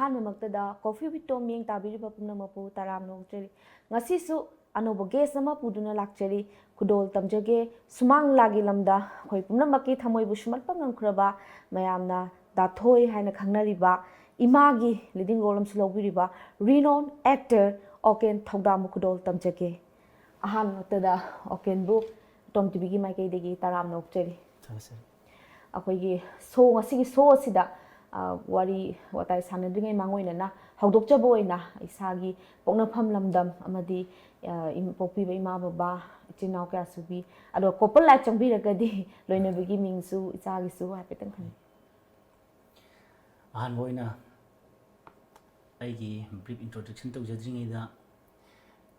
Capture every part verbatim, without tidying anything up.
ꯑꯍꯥꯟꯕꯃꯛꯇꯗ Coffee with Tom ꯃꯤꯠꯌꯦꯡ ꯇꯥꯕꯤꯔꯤꯕ ꯄꯨꯝꯅꯃꯛꯄꯨ ꯇꯔꯥꯝꯅ ꯑꯣꯛꯆꯔꯤ꯫ ꯉꯁꯤꯁꯨ ꯑꯅꯧꯕ guest ꯑꯃ ꯄꯨꯗꯨꯅ ꯂꯥꯛꯆꯔꯤ꯫ ꯈꯨꯗꯣꯜ ꯇꯝꯖꯒꯦ꯫ ꯁꯨꯃꯥꯡ ꯂꯤꯂꯥꯒꯤ ꯂꯝꯗ ꯑꯩꯈꯣꯏ ꯄꯨꯝꯅꯃꯛꯀꯤ ꯊꯃꯣꯏꯕꯨ ꯁꯨꯝꯍꯠꯄ ꯉꯝꯈ꯭ꯔꯕ, ꯃꯌꯥꯝꯅ ꯗꯥ ꯊꯣꯏ ꯍꯥꯏꯅ ꯈꯪꯅꯔꯤꯕ, ꯏꯃꯥꯒꯤ leading role ꯑꯃꯁꯨ ꯂꯧꯕꯤꯔꯤꯕ renowned actor ꯑꯣꯀꯦꯟ ꯊꯧꯗꯥꯝꯕꯨ ꯈꯨꯗꯣꯜ ꯇꯝꯖꯒꯦ꯫ ꯑꯍꯥꯟꯕꯃꯛꯇꯗ ꯑꯣꯀꯦꯟꯕꯨ Tom TVꯒꯤ ꯃꯥꯏꯀꯩꯗꯒꯤ ꯇꯔꯥꯝꯅ ꯑꯣꯛꯆꯔꯤ꯫ ꯊꯥꯒꯠꯆꯔꯤ꯫ ꯑꯩꯈꯣꯏꯒꯤ show, ꯉꯁꯤꯒꯤ show ꯑꯁꯤꯗ, ꯑ, ꯋꯥꯔꯤ ꯋꯥꯇꯥꯏ ꯁꯥꯟꯅꯗ꯭ꯔꯤꯉꯩ ꯃꯥꯡꯑꯣꯏꯅꯅ ꯍꯧꯗꯣꯛꯆꯕ ꯑꯣꯏꯅ ꯏꯁꯥꯒꯤ ꯄꯣꯛꯅꯐꯝ ꯂꯝꯗꯝ ꯑꯃꯗꯤ, ꯑ, ꯏꯝ-, ꯄꯣꯛꯄꯤꯕ ꯏꯃꯥ ꯕꯕꯥ, ꯏꯆꯤꯟ ꯏꯅꯥꯎ ꯀꯌꯥ ꯁꯨꯕꯤ, ꯑꯗꯨꯒ couple life ꯆꯪꯕꯤꯔꯒꯗꯤ ꯂꯣꯏꯅꯕꯤꯒꯤ ꯃꯤꯡꯁꯨ, ꯏꯆꯥꯒꯤꯁꯨ ꯍꯥꯏꯐꯦꯠꯇꯪ ꯈꯪꯉꯤ꯫ ꯑꯍꯥꯟꯕ ꯑꯣꯏꯅ ꯑꯩꯒꯤ brief introduction ꯇꯧꯖꯗ꯭ꯔꯤꯉꯩꯗ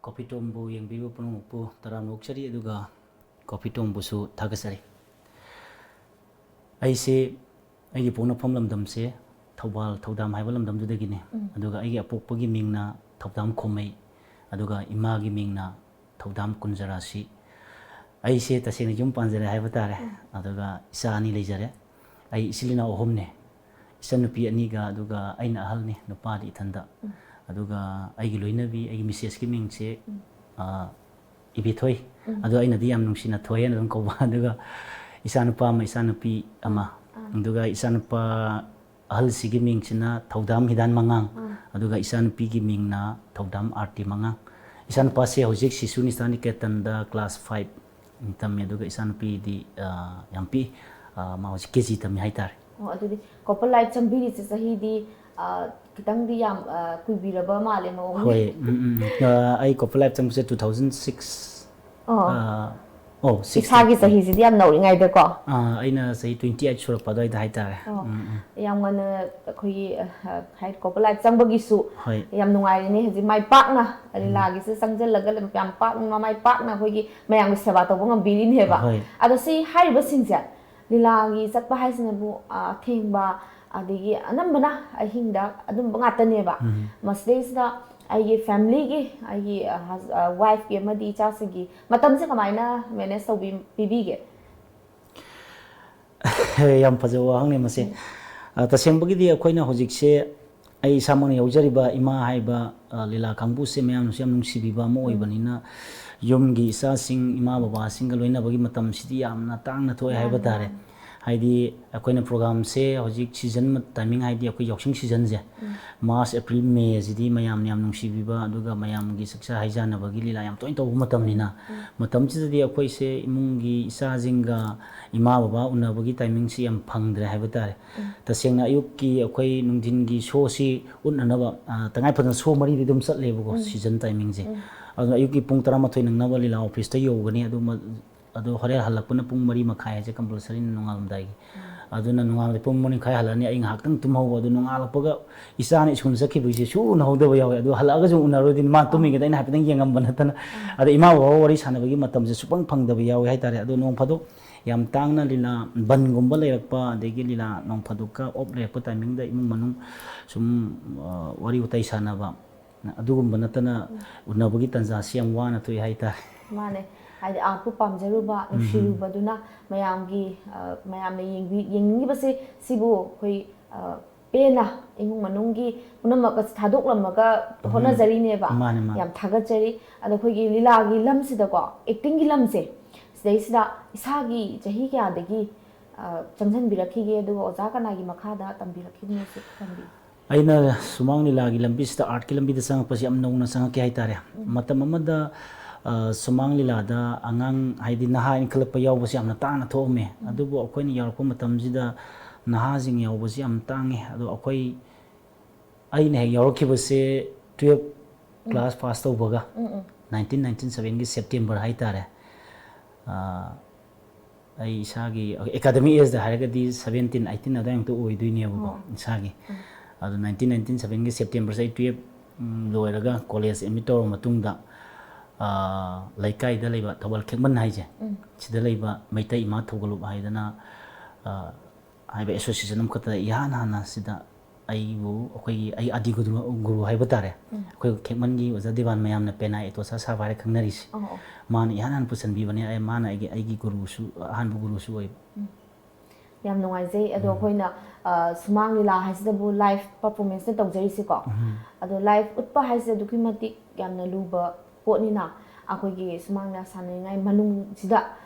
Coffee Tomꯕꯨ ꯌꯦꯡꯕꯤꯔꯤꯕ ꯄꯨꯝꯅꯃꯛꯄꯨ ꯇꯔꯥꯝꯅ ꯑꯣꯛꯆꯔꯤ, ꯑꯗꯨꯒ Coffee Tomꯕꯨꯁꯨ ꯊꯥꯒꯠꯆꯔꯤ꯫ ꯑꯩꯁꯦ, ꯑꯩꯒꯤ ꯄꯣꯛꯅꯐꯝ ꯂꯝꯗꯝꯁꯦ ꯊꯧꯕꯥꯜ, ꯊꯧꯗꯥꯝ ꯍꯥꯏꯕ ꯂꯝꯗꯝꯗꯨꯗꯒꯤꯅꯤ꯫ ꯎꯝ꯫ ꯑꯗꯨꯒ ꯑꯩꯒꯤ ꯑꯄꯣꯛꯄꯒꯤ ꯃꯤꯡꯅ ꯊꯧꯗꯥꯝ ꯈꯣꯝꯃꯩ, ꯑꯗꯨꯒ ꯏꯃꯥꯒꯤ ꯃꯤꯡꯅ ꯊꯧꯗꯥꯝ ꯀꯨꯟꯖꯔꯥꯁꯤ꯫ ꯑꯩꯁꯦ ꯇꯁꯦꯡꯅ ꯌꯨꯝ ꯄꯥꯟꯖꯔꯦ ꯍꯥꯏꯕ ꯇꯥꯔꯦ꯫ ꯎꯝ꯫ ꯑꯗꯨꯒ ꯏꯆꯥ ꯑꯅꯤ ꯂꯩꯖꯔꯦ꯫ ꯑꯩ ꯏꯆꯤꯜ ꯏꯅꯥꯎ ꯑꯍꯨꯝꯅꯦ꯫ ꯏꯆꯟꯅꯨꯄꯤ ꯑꯅꯤꯒ, ꯑꯗꯨꯒ ꯑꯩꯅ ꯑꯍꯜꯅꯤ, ꯅꯨꯄꯥꯗꯤ ꯏꯊꯟꯗ꯫ ꯎꯝ꯫ ꯑꯗꯨꯒ ꯑꯩꯒꯤ ꯂꯣꯏꯅꯕꯤ, ꯑꯩꯒꯤ ꯃꯤꯁꯦꯁꯀꯤ ꯃꯤꯡꯁꯦ, ꯎꯝ꯫ ꯑ, ꯏꯕꯦꯊꯣꯏ꯫ ꯎꯝ꯫ ꯑꯗꯣ ꯑꯩꯅꯗꯤ ꯌꯥꯝ ꯅꯨꯡꯁꯤꯅ ꯊꯣꯏ ꯍꯥꯏꯅ ꯑꯗꯨꯝ ꯀꯧꯕ꯫ ꯑꯗꯨꯒ ꯏꯆꯥꯅꯨꯄꯥ ꯑꯃ, ꯏꯆꯥꯅꯨꯄꯤ ꯑꯃ꯫ ꯑꯥ꯫ ꯑꯗꯨꯒ ꯏꯆꯥꯅꯨꯄꯥ ꯑꯍꯜꯁꯤꯒꯤ ꯃꯤꯡꯁꯤꯅ ꯊꯧꯗꯥꯝ ꯍꯤꯗꯥꯟ ꯃꯉꯥꯡ, ꯑꯥ꯫ ꯑꯗꯨꯒ ꯏꯆꯥꯅꯨꯄꯤꯒꯤ ꯃꯤꯡꯅ ꯊꯧꯗꯥꯝ ꯑꯥꯔꯇꯤ ꯃꯉꯥꯡ꯫ ꯏꯆꯥꯅꯨꯄꯥꯁꯦ ꯍꯧꯖꯤꯛ ꯁꯤꯁꯨ ꯅꯤꯁꯥ ꯅꯤꯀꯦꯇꯟꯗ class five ꯇꯝꯃꯤ, ꯑꯗꯨꯒ ꯏꯆꯥꯅꯨꯄꯤꯗꯤ, ꯑ, ꯌꯥꯝ ꯄꯤꯛꯏ꯫ ꯑ, ꯃꯥ ꯍꯧꯖꯤꯛ KG ꯇꯝꯃꯤ ꯍꯥꯏꯇꯥꯔꯦ꯫ ꯑꯣ, ꯑꯗꯨꯗꯤ couple life ꯆꯪꯕꯤꯔꯤꯁꯦ ꯆꯍꯤꯗꯤ, ꯑ, ꯈꯤꯇꯪꯗꯤ ꯌꯥꯝ, ꯑ, ꯀꯨꯏꯕꯤꯔꯕ ꯃꯥꯜꯂꯦ ꯃꯑꯣꯡꯗꯤ꯫ ꯍꯣꯏ, ꯎꯝ, ꯎꯝ, ꯎꯝ꯫ ꯑ, ꯑꯩ couple life ꯆꯪꯕꯁꯦ two thousand six꯫ ꯑꯣ꯫ ꯑ, ꯑꯣ, six꯫ ꯏꯁꯥꯒꯤ ꯆꯍꯤꯁꯤꯗꯤ ꯌꯥꯝ ꯅꯧꯔꯤꯉꯩꯗꯀꯣ꯫ ꯑ, ꯑꯩꯅ ꯆꯍꯤ twenty eight ꯁꯨꯔꯛꯄ ꯑꯗꯨꯋꯥꯏꯗ ꯍꯥꯏꯇꯥꯔꯦ꯫ ꯑꯣ꯫ ꯎꯝ, ꯎꯝ꯫ ꯌꯥꯝ ꯉꯟꯅ ꯑꯩꯈꯣꯏꯒꯤ, ꯑ, ꯍꯥꯏꯗꯤ couple life ꯆꯪꯕꯒꯤꯁꯨ ꯍꯣꯏ꯫ ꯌꯥꯝ ꯅꯨꯡꯉꯥꯏꯔꯤꯅꯤ꯫ ꯍꯧꯖꯤꯛ ꯃꯥꯏ ꯄꯥꯛꯅ ꯎꯝ꯫ ꯂꯤꯂꯥꯒꯤꯁꯨ ꯆꯪꯁꯤꯜꯂꯒ ꯌꯥꯝ ꯄꯥꯛꯅ, ꯃꯃꯥꯏ ꯄꯥꯛꯅ ꯑꯩꯈꯣꯏꯒꯤ ꯃꯌꯥꯝꯒꯤ ꯁꯦꯕꯥ ꯇꯧꯕ ꯉꯝꯕꯤꯔꯤꯅꯦꯕ꯫ ꯍꯣꯏ꯫ ꯑꯗꯣ ꯁꯤ ꯍꯥꯏꯔꯤꯕꯁꯤꯡꯁꯦ ꯂꯤꯂꯥꯒꯤ ꯆꯠꯄ ꯍꯥꯏꯁꯤꯅꯕꯨ, ꯑ, ꯑꯊꯦꯡꯕ, ꯑꯗꯒꯤ ꯑꯅꯝꯕꯅ ꯑꯍꯤꯡꯗ ꯑꯗꯨꯝꯕ ꯉꯥꯛꯇꯅꯦꯕ꯫ ꯎꯝ꯫ ꯃꯁꯤꯗꯩꯁꯤꯗ ꯑꯩꯒꯤ familyꯒꯤ, ꯑꯩꯒꯤ, ꯑ, hus-, ꯑ, wifeꯀꯤ ꯑꯃꯗꯤ ꯏꯆꯥꯁꯤꯡꯒꯤ ꯃꯇꯝꯁꯦ ꯀꯃꯥꯏꯅ manage ꯇꯧꯕꯤ-, ꯄꯤꯕꯤꯒꯦ? ꯌꯥꯝ ꯐꯖꯕ ꯋꯥꯍꯪꯅꯦ ꯃꯁꯦ꯫ ꯎꯝ꯫ ꯑ, ꯇꯁꯦꯡꯕꯒꯤꯗꯤ ꯑꯩꯈꯣꯏꯅ ꯍꯧꯖꯤꯛꯁꯦ ꯑꯩ ꯏꯁꯥꯃꯛꯅ ꯌꯥꯎꯖꯔꯤꯕ ꯏꯃꯥ ꯍꯥꯏꯕ, ꯑ, ꯂꯤꯂꯥ ꯀꯥꯡꯕꯨꯁꯦ ꯃꯌꯥꯝꯅꯁꯨ ꯌꯥꯝ ꯅꯨꯡꯁꯤꯕꯤꯕ ꯑꯃ ꯑꯣꯏꯕꯅꯤꯅ, ꯌꯨꯝꯒꯤ ꯏꯆꯥꯁꯤꯡ, ꯏꯃꯥ ꯕꯕꯥꯁꯤꯡꯒ ꯂꯣꯏꯅꯕꯒꯤ ꯃꯇꯝꯁꯤꯗꯤ ꯌꯥꯝꯅ ꯇꯥꯡꯅ ꯊꯣꯛꯑꯦ ꯍꯥꯏꯕ ꯇꯥꯔꯦ꯫ ꯍꯥꯏꯗꯤ ꯑꯩꯈꯣꯏꯅ ꯄ꯭ꯔꯣꯒꯥꯝꯁꯦ ꯍꯧꯖꯤꯛ ꯁꯤꯖꯟ ꯃ-, ꯇꯥꯏꯃꯤꯡ ꯍꯥꯏꯗꯤ ꯑꯩꯈꯣꯏ ꯌꯥꯎꯁꯪ ꯁꯤꯖꯟꯁꯦ, ꯃꯥꯔꯆ, ꯑꯦꯄ꯭ꯔꯤꯜ, ꯃꯦꯁꯤꯗꯤ ꯃꯌꯥꯝꯅ ꯌꯥꯝ ꯅꯨꯡꯁꯤꯕꯤꯕ, ꯑꯗꯨꯒ ꯃꯌꯥꯝꯒꯤ ꯆꯥꯛꯆꯥ ꯍꯩꯖꯥꯟꯅꯕꯒꯤ ꯂꯤꯂꯥ ꯌꯥꯝ ꯇꯣꯏꯅ ꯇꯧꯕ ꯃꯇꯝꯅꯤꯅ, ꯃꯇꯝꯁꯤꯗꯗꯤ ꯑꯩꯈꯣꯏꯁꯦ ꯏꯃꯨꯡꯒꯤ ꯏꯆꯥꯁꯤꯡꯒ ꯏꯃꯥ ꯕꯕꯥ ꯎꯅꯕꯒꯤ ꯇꯥꯏꯃꯤꯡꯁꯤ ꯌꯥꯝ ꯐꯪꯗ꯭ꯔꯦ ꯍꯥꯏꯕ ꯇꯥꯔꯦ꯫ ꯇꯁꯦꯡꯅ ꯑꯌꯨꯛꯀꯤ ꯑꯩꯈꯣꯏ ꯅꯨꯡꯊꯤꯟꯒꯤ ꯁꯣꯁꯤ ꯎꯠꯅꯅꯕ, ꯑ, ꯇꯉꯥꯏ ꯐꯗꯅ ꯁꯣ ꯃꯔꯤꯗꯤ ꯑꯗꯨꯝ ꯆꯠꯂꯦꯕꯀꯣ, ꯁꯤꯖꯟ ꯇꯥꯏꯃꯤꯡꯁꯦ꯫ ꯑꯗꯨꯅ ꯑꯌꯨꯛꯀꯤ ꯄꯨꯡ ꯇꯔꯥꯃꯥꯊꯣꯏ ꯅꯪꯅꯕ ꯂꯤꯂꯥ ꯑꯣꯐꯤꯁꯇ ꯌꯧꯒꯅꯤ, ꯑꯗꯨ ꯃ-, ꯑꯗꯣ ꯍꯣꯔꯦꯟ ꯍꯜꯂꯛꯄꯅ ꯄꯨꯡ ꯃꯔꯤ ꯃꯈꯥꯏ ꯍꯥꯏꯁꯦ ꯀꯝꯄꯜꯁꯔꯤꯅꯤ ꯅꯣꯡꯉꯥꯜꯂꯝꯗꯥꯏꯒꯤ꯫ ꯑꯗꯨꯅ ꯅꯣꯡꯉꯥꯜꯂꯝꯗꯥꯏ ꯄꯨꯡ ꯃꯔꯤ ꯃꯈꯥꯏ ꯍꯜꯂꯛꯑꯅꯤ, ꯑꯩ ꯉꯥꯏꯍꯥꯛꯇꯪ ꯇꯨꯝꯍꯧꯕ, ꯑꯗꯨ ꯅꯣꯡꯉꯥꯜꯂꯛꯄꯒ ꯏꯆꯥꯅ ꯁ꯭ꯀꯨꯜ ꯆꯠꯈꯤꯕꯒꯤꯁꯦ ꯁꯨ ꯎꯅꯍꯧꯗꯕ ꯌꯥꯎꯋꯦ꯫ ꯑꯗꯨ ꯍꯜꯂꯛꯑꯒꯁꯨ ꯎꯅꯔꯨꯔꯗꯤ ꯃꯥ ꯇꯨꯝꯃꯤꯉꯩꯗ ꯑꯩꯅ ꯍꯥꯏꯐꯦꯠꯇꯪ ꯌꯦꯡꯉꯝꯕ ꯅꯠꯇꯅ, ꯑꯗ ꯏꯃꯥ ꯕꯕꯥ ꯋꯥꯔꯤ ꯁꯥꯟꯅꯕꯒꯤ ꯃꯇꯝꯁꯦ ꯁꯨꯛꯐꯪ ꯐꯪꯗꯕ ꯌꯥꯎꯋꯦ ꯍꯥꯏꯇꯥꯔꯦ꯫ ꯑꯗꯣ ꯅꯣꯡ ꯐꯥꯗꯣꯛ ꯌꯥꯝ ꯇꯥꯡꯅ ꯂꯤꯂꯥ ꯕꯟꯒꯨꯝꯕ ꯂꯩꯔꯛꯄ, ꯑꯗꯒꯤ ꯂꯤꯂꯥ ꯅꯣꯡ ꯐꯥꯗꯣꯛꯀ ꯑꯣꯞ ꯂꯩꯔꯛꯄ ꯇꯥꯏꯃꯤꯡꯗ ꯏꯃꯨꯡ ꯃꯅꯨꯡ ꯁꯨꯝ, ꯑ, ꯋꯥꯔꯤ ꯋꯥꯇꯥꯏ ꯁꯥꯟꯅꯕ, ꯑꯗꯨꯒꯨꯝꯕ ꯅꯠꯇꯅ ꯎꯅꯕꯒꯤ ꯇꯥꯟꯖꯥꯁꯤ ꯌꯥꯝ ꯋꯥꯅ ꯊꯣꯛꯏ ꯍꯥꯏꯇꯥꯔꯦ꯫ ꯃꯥꯅꯦ, ꯍꯥꯏꯗꯤ ꯑꯥꯔꯠꯄꯨ ꯄꯥꯝꯖꯔꯨꯕ, ꯅꯨꯡꯁꯤꯔꯨꯕꯗꯨꯅ ꯃꯌꯥꯝꯒꯤ, ꯑ, ꯃꯌꯥꯝꯅ ꯌꯦꯡꯕꯤ-, ꯌꯦꯡꯅꯤꯡꯉꯤꯕꯁꯦ ꯁꯤꯕꯨ ꯑꯩꯈꯣꯏ, ꯑ, ꯄꯦꯟꯅ ꯏꯃꯨꯡ ꯃꯅꯨꯡꯒꯤ ꯄꯨꯝꯅꯃꯛ ꯑꯁꯤ ꯊꯥꯗꯣꯛꯂꯝꯃꯒ ꯍꯣꯠꯅꯖꯔꯤꯅꯦꯕ꯫ ꯃꯥꯅꯦ, ꯃꯥꯅꯦ꯫ ꯌꯥꯝ ꯊꯥꯒꯠꯆꯔꯤ꯫ ꯑꯗꯣ ꯑꯩꯈꯣꯏꯒꯤ ꯂꯤꯂꯥꯒꯤ ꯂꯝꯁꯤꯗꯀꯣ, ꯑꯦꯛꯇꯤꯡꯒꯤ ꯂꯝꯁꯦ, ꯁꯤꯗꯩꯁꯤꯗ ꯏꯁꯥꯒꯤ ꯆꯍꯤ ꯀꯌꯥꯗꯒꯤ, ꯑ, ꯆꯪꯁꯤꯟꯕꯤꯔꯛꯈꯤꯒꯦ, ꯑꯗꯨꯒ ꯑꯣꯖꯥ ꯀꯅꯥꯒꯤ ꯃꯈꯥꯗ ꯇꯝꯕꯤꯔꯛꯈꯤꯕꯅꯣ ꯁꯤ ꯊꯝꯕꯤꯌꯨ꯫ ꯑꯩꯅ ꯁꯨꯃꯥꯡ ꯂꯤꯂꯥꯒꯤ ꯂꯝꯕꯤꯁꯤꯗ, ꯑꯥꯔꯠꯀꯤ ꯂꯝꯕꯤꯗ ꯆꯪꯉꯛꯄꯁꯤ ꯌꯥꯝ ꯅꯧꯅ ꯆꯪꯉꯛꯀꯦ ꯍꯥꯏꯇꯥꯔꯦ꯫ ꯃꯇꯝ ꯑꯃꯗ, ꯑ, ꯁꯨꯃꯥꯡ ꯂꯤꯂꯥꯗ ꯑꯉꯥꯡ, ꯍꯥꯏꯗꯤ ꯅꯍꯥ ꯏꯟꯈꯠꯂꯛꯄ ꯌꯥꯎꯕꯁꯤ ꯌꯥꯝꯅ ꯇꯥꯡꯅ ꯊꯣꯛꯑꯝꯃꯦ꯫ ꯑꯗꯨꯕꯨ ꯑꯩꯈꯣꯏꯅ ꯌꯥꯎꯔꯛꯄ ꯃꯇꯝꯁꯤꯗ ꯅꯍꯥꯁꯤꯡ ꯌꯥꯎꯕꯁꯤ ꯌꯥꯝ ꯇꯥꯡꯉꯦ꯫ ꯑꯗꯣ ꯑꯩꯈꯣꯏ, ꯑꯩꯅ ꯍꯦꯛ ꯌꯥꯎꯔꯛꯈꯤꯕꯁꯦ ꯇꯨꯌꯦꯜꯞ ꯀ꯭ꯂꯥꯁ ꯄꯥꯁ ꯇꯧꯕꯒ, ꯅꯥꯏꯟꯇꯤꯟ ꯅꯥꯏꯟꯇꯤꯟ ꯁꯕꯦꯟꯒꯤ ꯁꯦꯞꯇꯦꯝꯕꯔ ꯍꯥꯏꯇꯥꯔꯦ꯫ ꯑ, ꯑꯩ ꯏꯁꯥꯒꯤ ꯑꯦꯀꯥꯗꯃꯤꯛ ꯑꯦꯖꯇ ꯍꯥꯏꯔꯒꯗꯤ ꯁꯕꯦꯟꯇꯤꯟ, ꯑꯩꯠꯇꯤꯟ ꯑꯗꯨꯋꯥꯏꯃꯨꯛꯇ ꯑꯣꯏꯗꯣꯏꯅꯦꯕꯀꯣ, ꯏꯁꯥꯒꯤ꯫ ꯑꯗꯣ ꯅꯥꯏꯟꯇꯤꯟ ꯅꯥꯏꯟꯇꯤꯟ ꯁꯕꯦꯟꯒꯤ ꯁꯦꯞꯇꯦꯝꯕꯔꯁꯦ ꯑꯩ ꯇꯨꯌꯦꯜꯞ, ꯎꯝ, ꯂꯣꯏꯔꯒ ꯀꯣꯂꯦꯖ ꯑꯦꯗꯃꯤꯠ ꯇꯧꯔꯕ ꯃꯇꯨꯡꯗ, ꯑ, ꯂꯩꯀꯥꯏꯗ ꯂꯩꯕ ꯊꯧꯕꯥꯜ ꯈꯦꯛꯃꯟ ꯍꯥꯏꯁꯦ, ꯁꯤꯗ ꯂꯩꯕ ꯃꯩꯇꯩ ꯏꯃꯥ ꯊꯧꯒꯜꯂꯨꯞ ꯍꯥꯏꯗꯅ, ꯑ, ꯍꯥꯏꯕ ꯑꯦꯁꯣꯁꯤꯌꯦꯁꯟ ꯑꯃꯈꯛꯇ ꯏꯍꯥꯟ ꯍꯥꯟꯅ ꯁꯤꯗ ꯑꯩꯕꯨ, ꯑꯩꯈꯣꯏꯒꯤ, ꯑꯩ ꯑꯥꯗꯤ ꯒꯨꯔꯨ, ꯒꯨꯔꯨ ꯍꯥꯏꯕ ꯇꯥꯔꯦ꯫ ꯑꯩꯈꯣꯏ ꯈꯦꯛꯃꯟꯒꯤ ꯑꯣꯖꯥ ꯗꯤꯋꯥꯟ ꯃꯌꯥꯝꯅ ꯄꯦꯅꯥ ꯑꯦꯇꯣꯁꯥ ꯁꯥꯕ ꯍꯥꯏꯔ ꯈꯪꯅꯔꯤꯁꯦ꯫ ꯑꯣ, ꯑꯣ꯫ ꯃꯥꯅ ꯏꯍꯥꯟ ꯍꯥꯟꯅ ꯄꯨꯁꯟꯕꯤꯕꯅꯦ꯫ ꯑꯩ, ꯃꯥꯅ ꯑꯩꯒꯤ, ꯑꯩꯒꯤ ꯒꯨꯔꯨꯁꯨ, ꯑꯍꯥꯟꯕ ꯒꯨꯔꯨꯁꯨ ꯑꯣꯏꯕ꯫ ꯌꯥꯝ ꯅꯨꯡꯉꯥꯏꯖꯩ꯫ ꯑꯗꯣ ꯑꯩꯈꯣꯏꯅ, ꯑ, ꯁꯨꯃꯥꯡ ꯂꯤꯂꯥ ꯍꯥꯏꯁꯤꯗꯕꯨ live performanceꯅ ꯇꯧꯖꯔꯤꯁꯦꯀꯣ꯫ ꯑꯗꯣ live ꯎꯠꯄ ꯍꯥꯏꯁꯦ ꯑꯗꯨꯛꯀꯤ ꯃꯇꯤꯛ ꯌꯥꯝꯅ ꯂꯨꯕ ꯄꯣꯠꯅꯤꯅ, ꯑꯩꯈꯣꯏꯒꯤ ꯁꯨꯃꯥꯡ ꯂꯤꯂꯥ ꯁꯥꯟꯅꯔꯤꯉꯩ ꯃꯅꯨꯡꯁꯤꯗ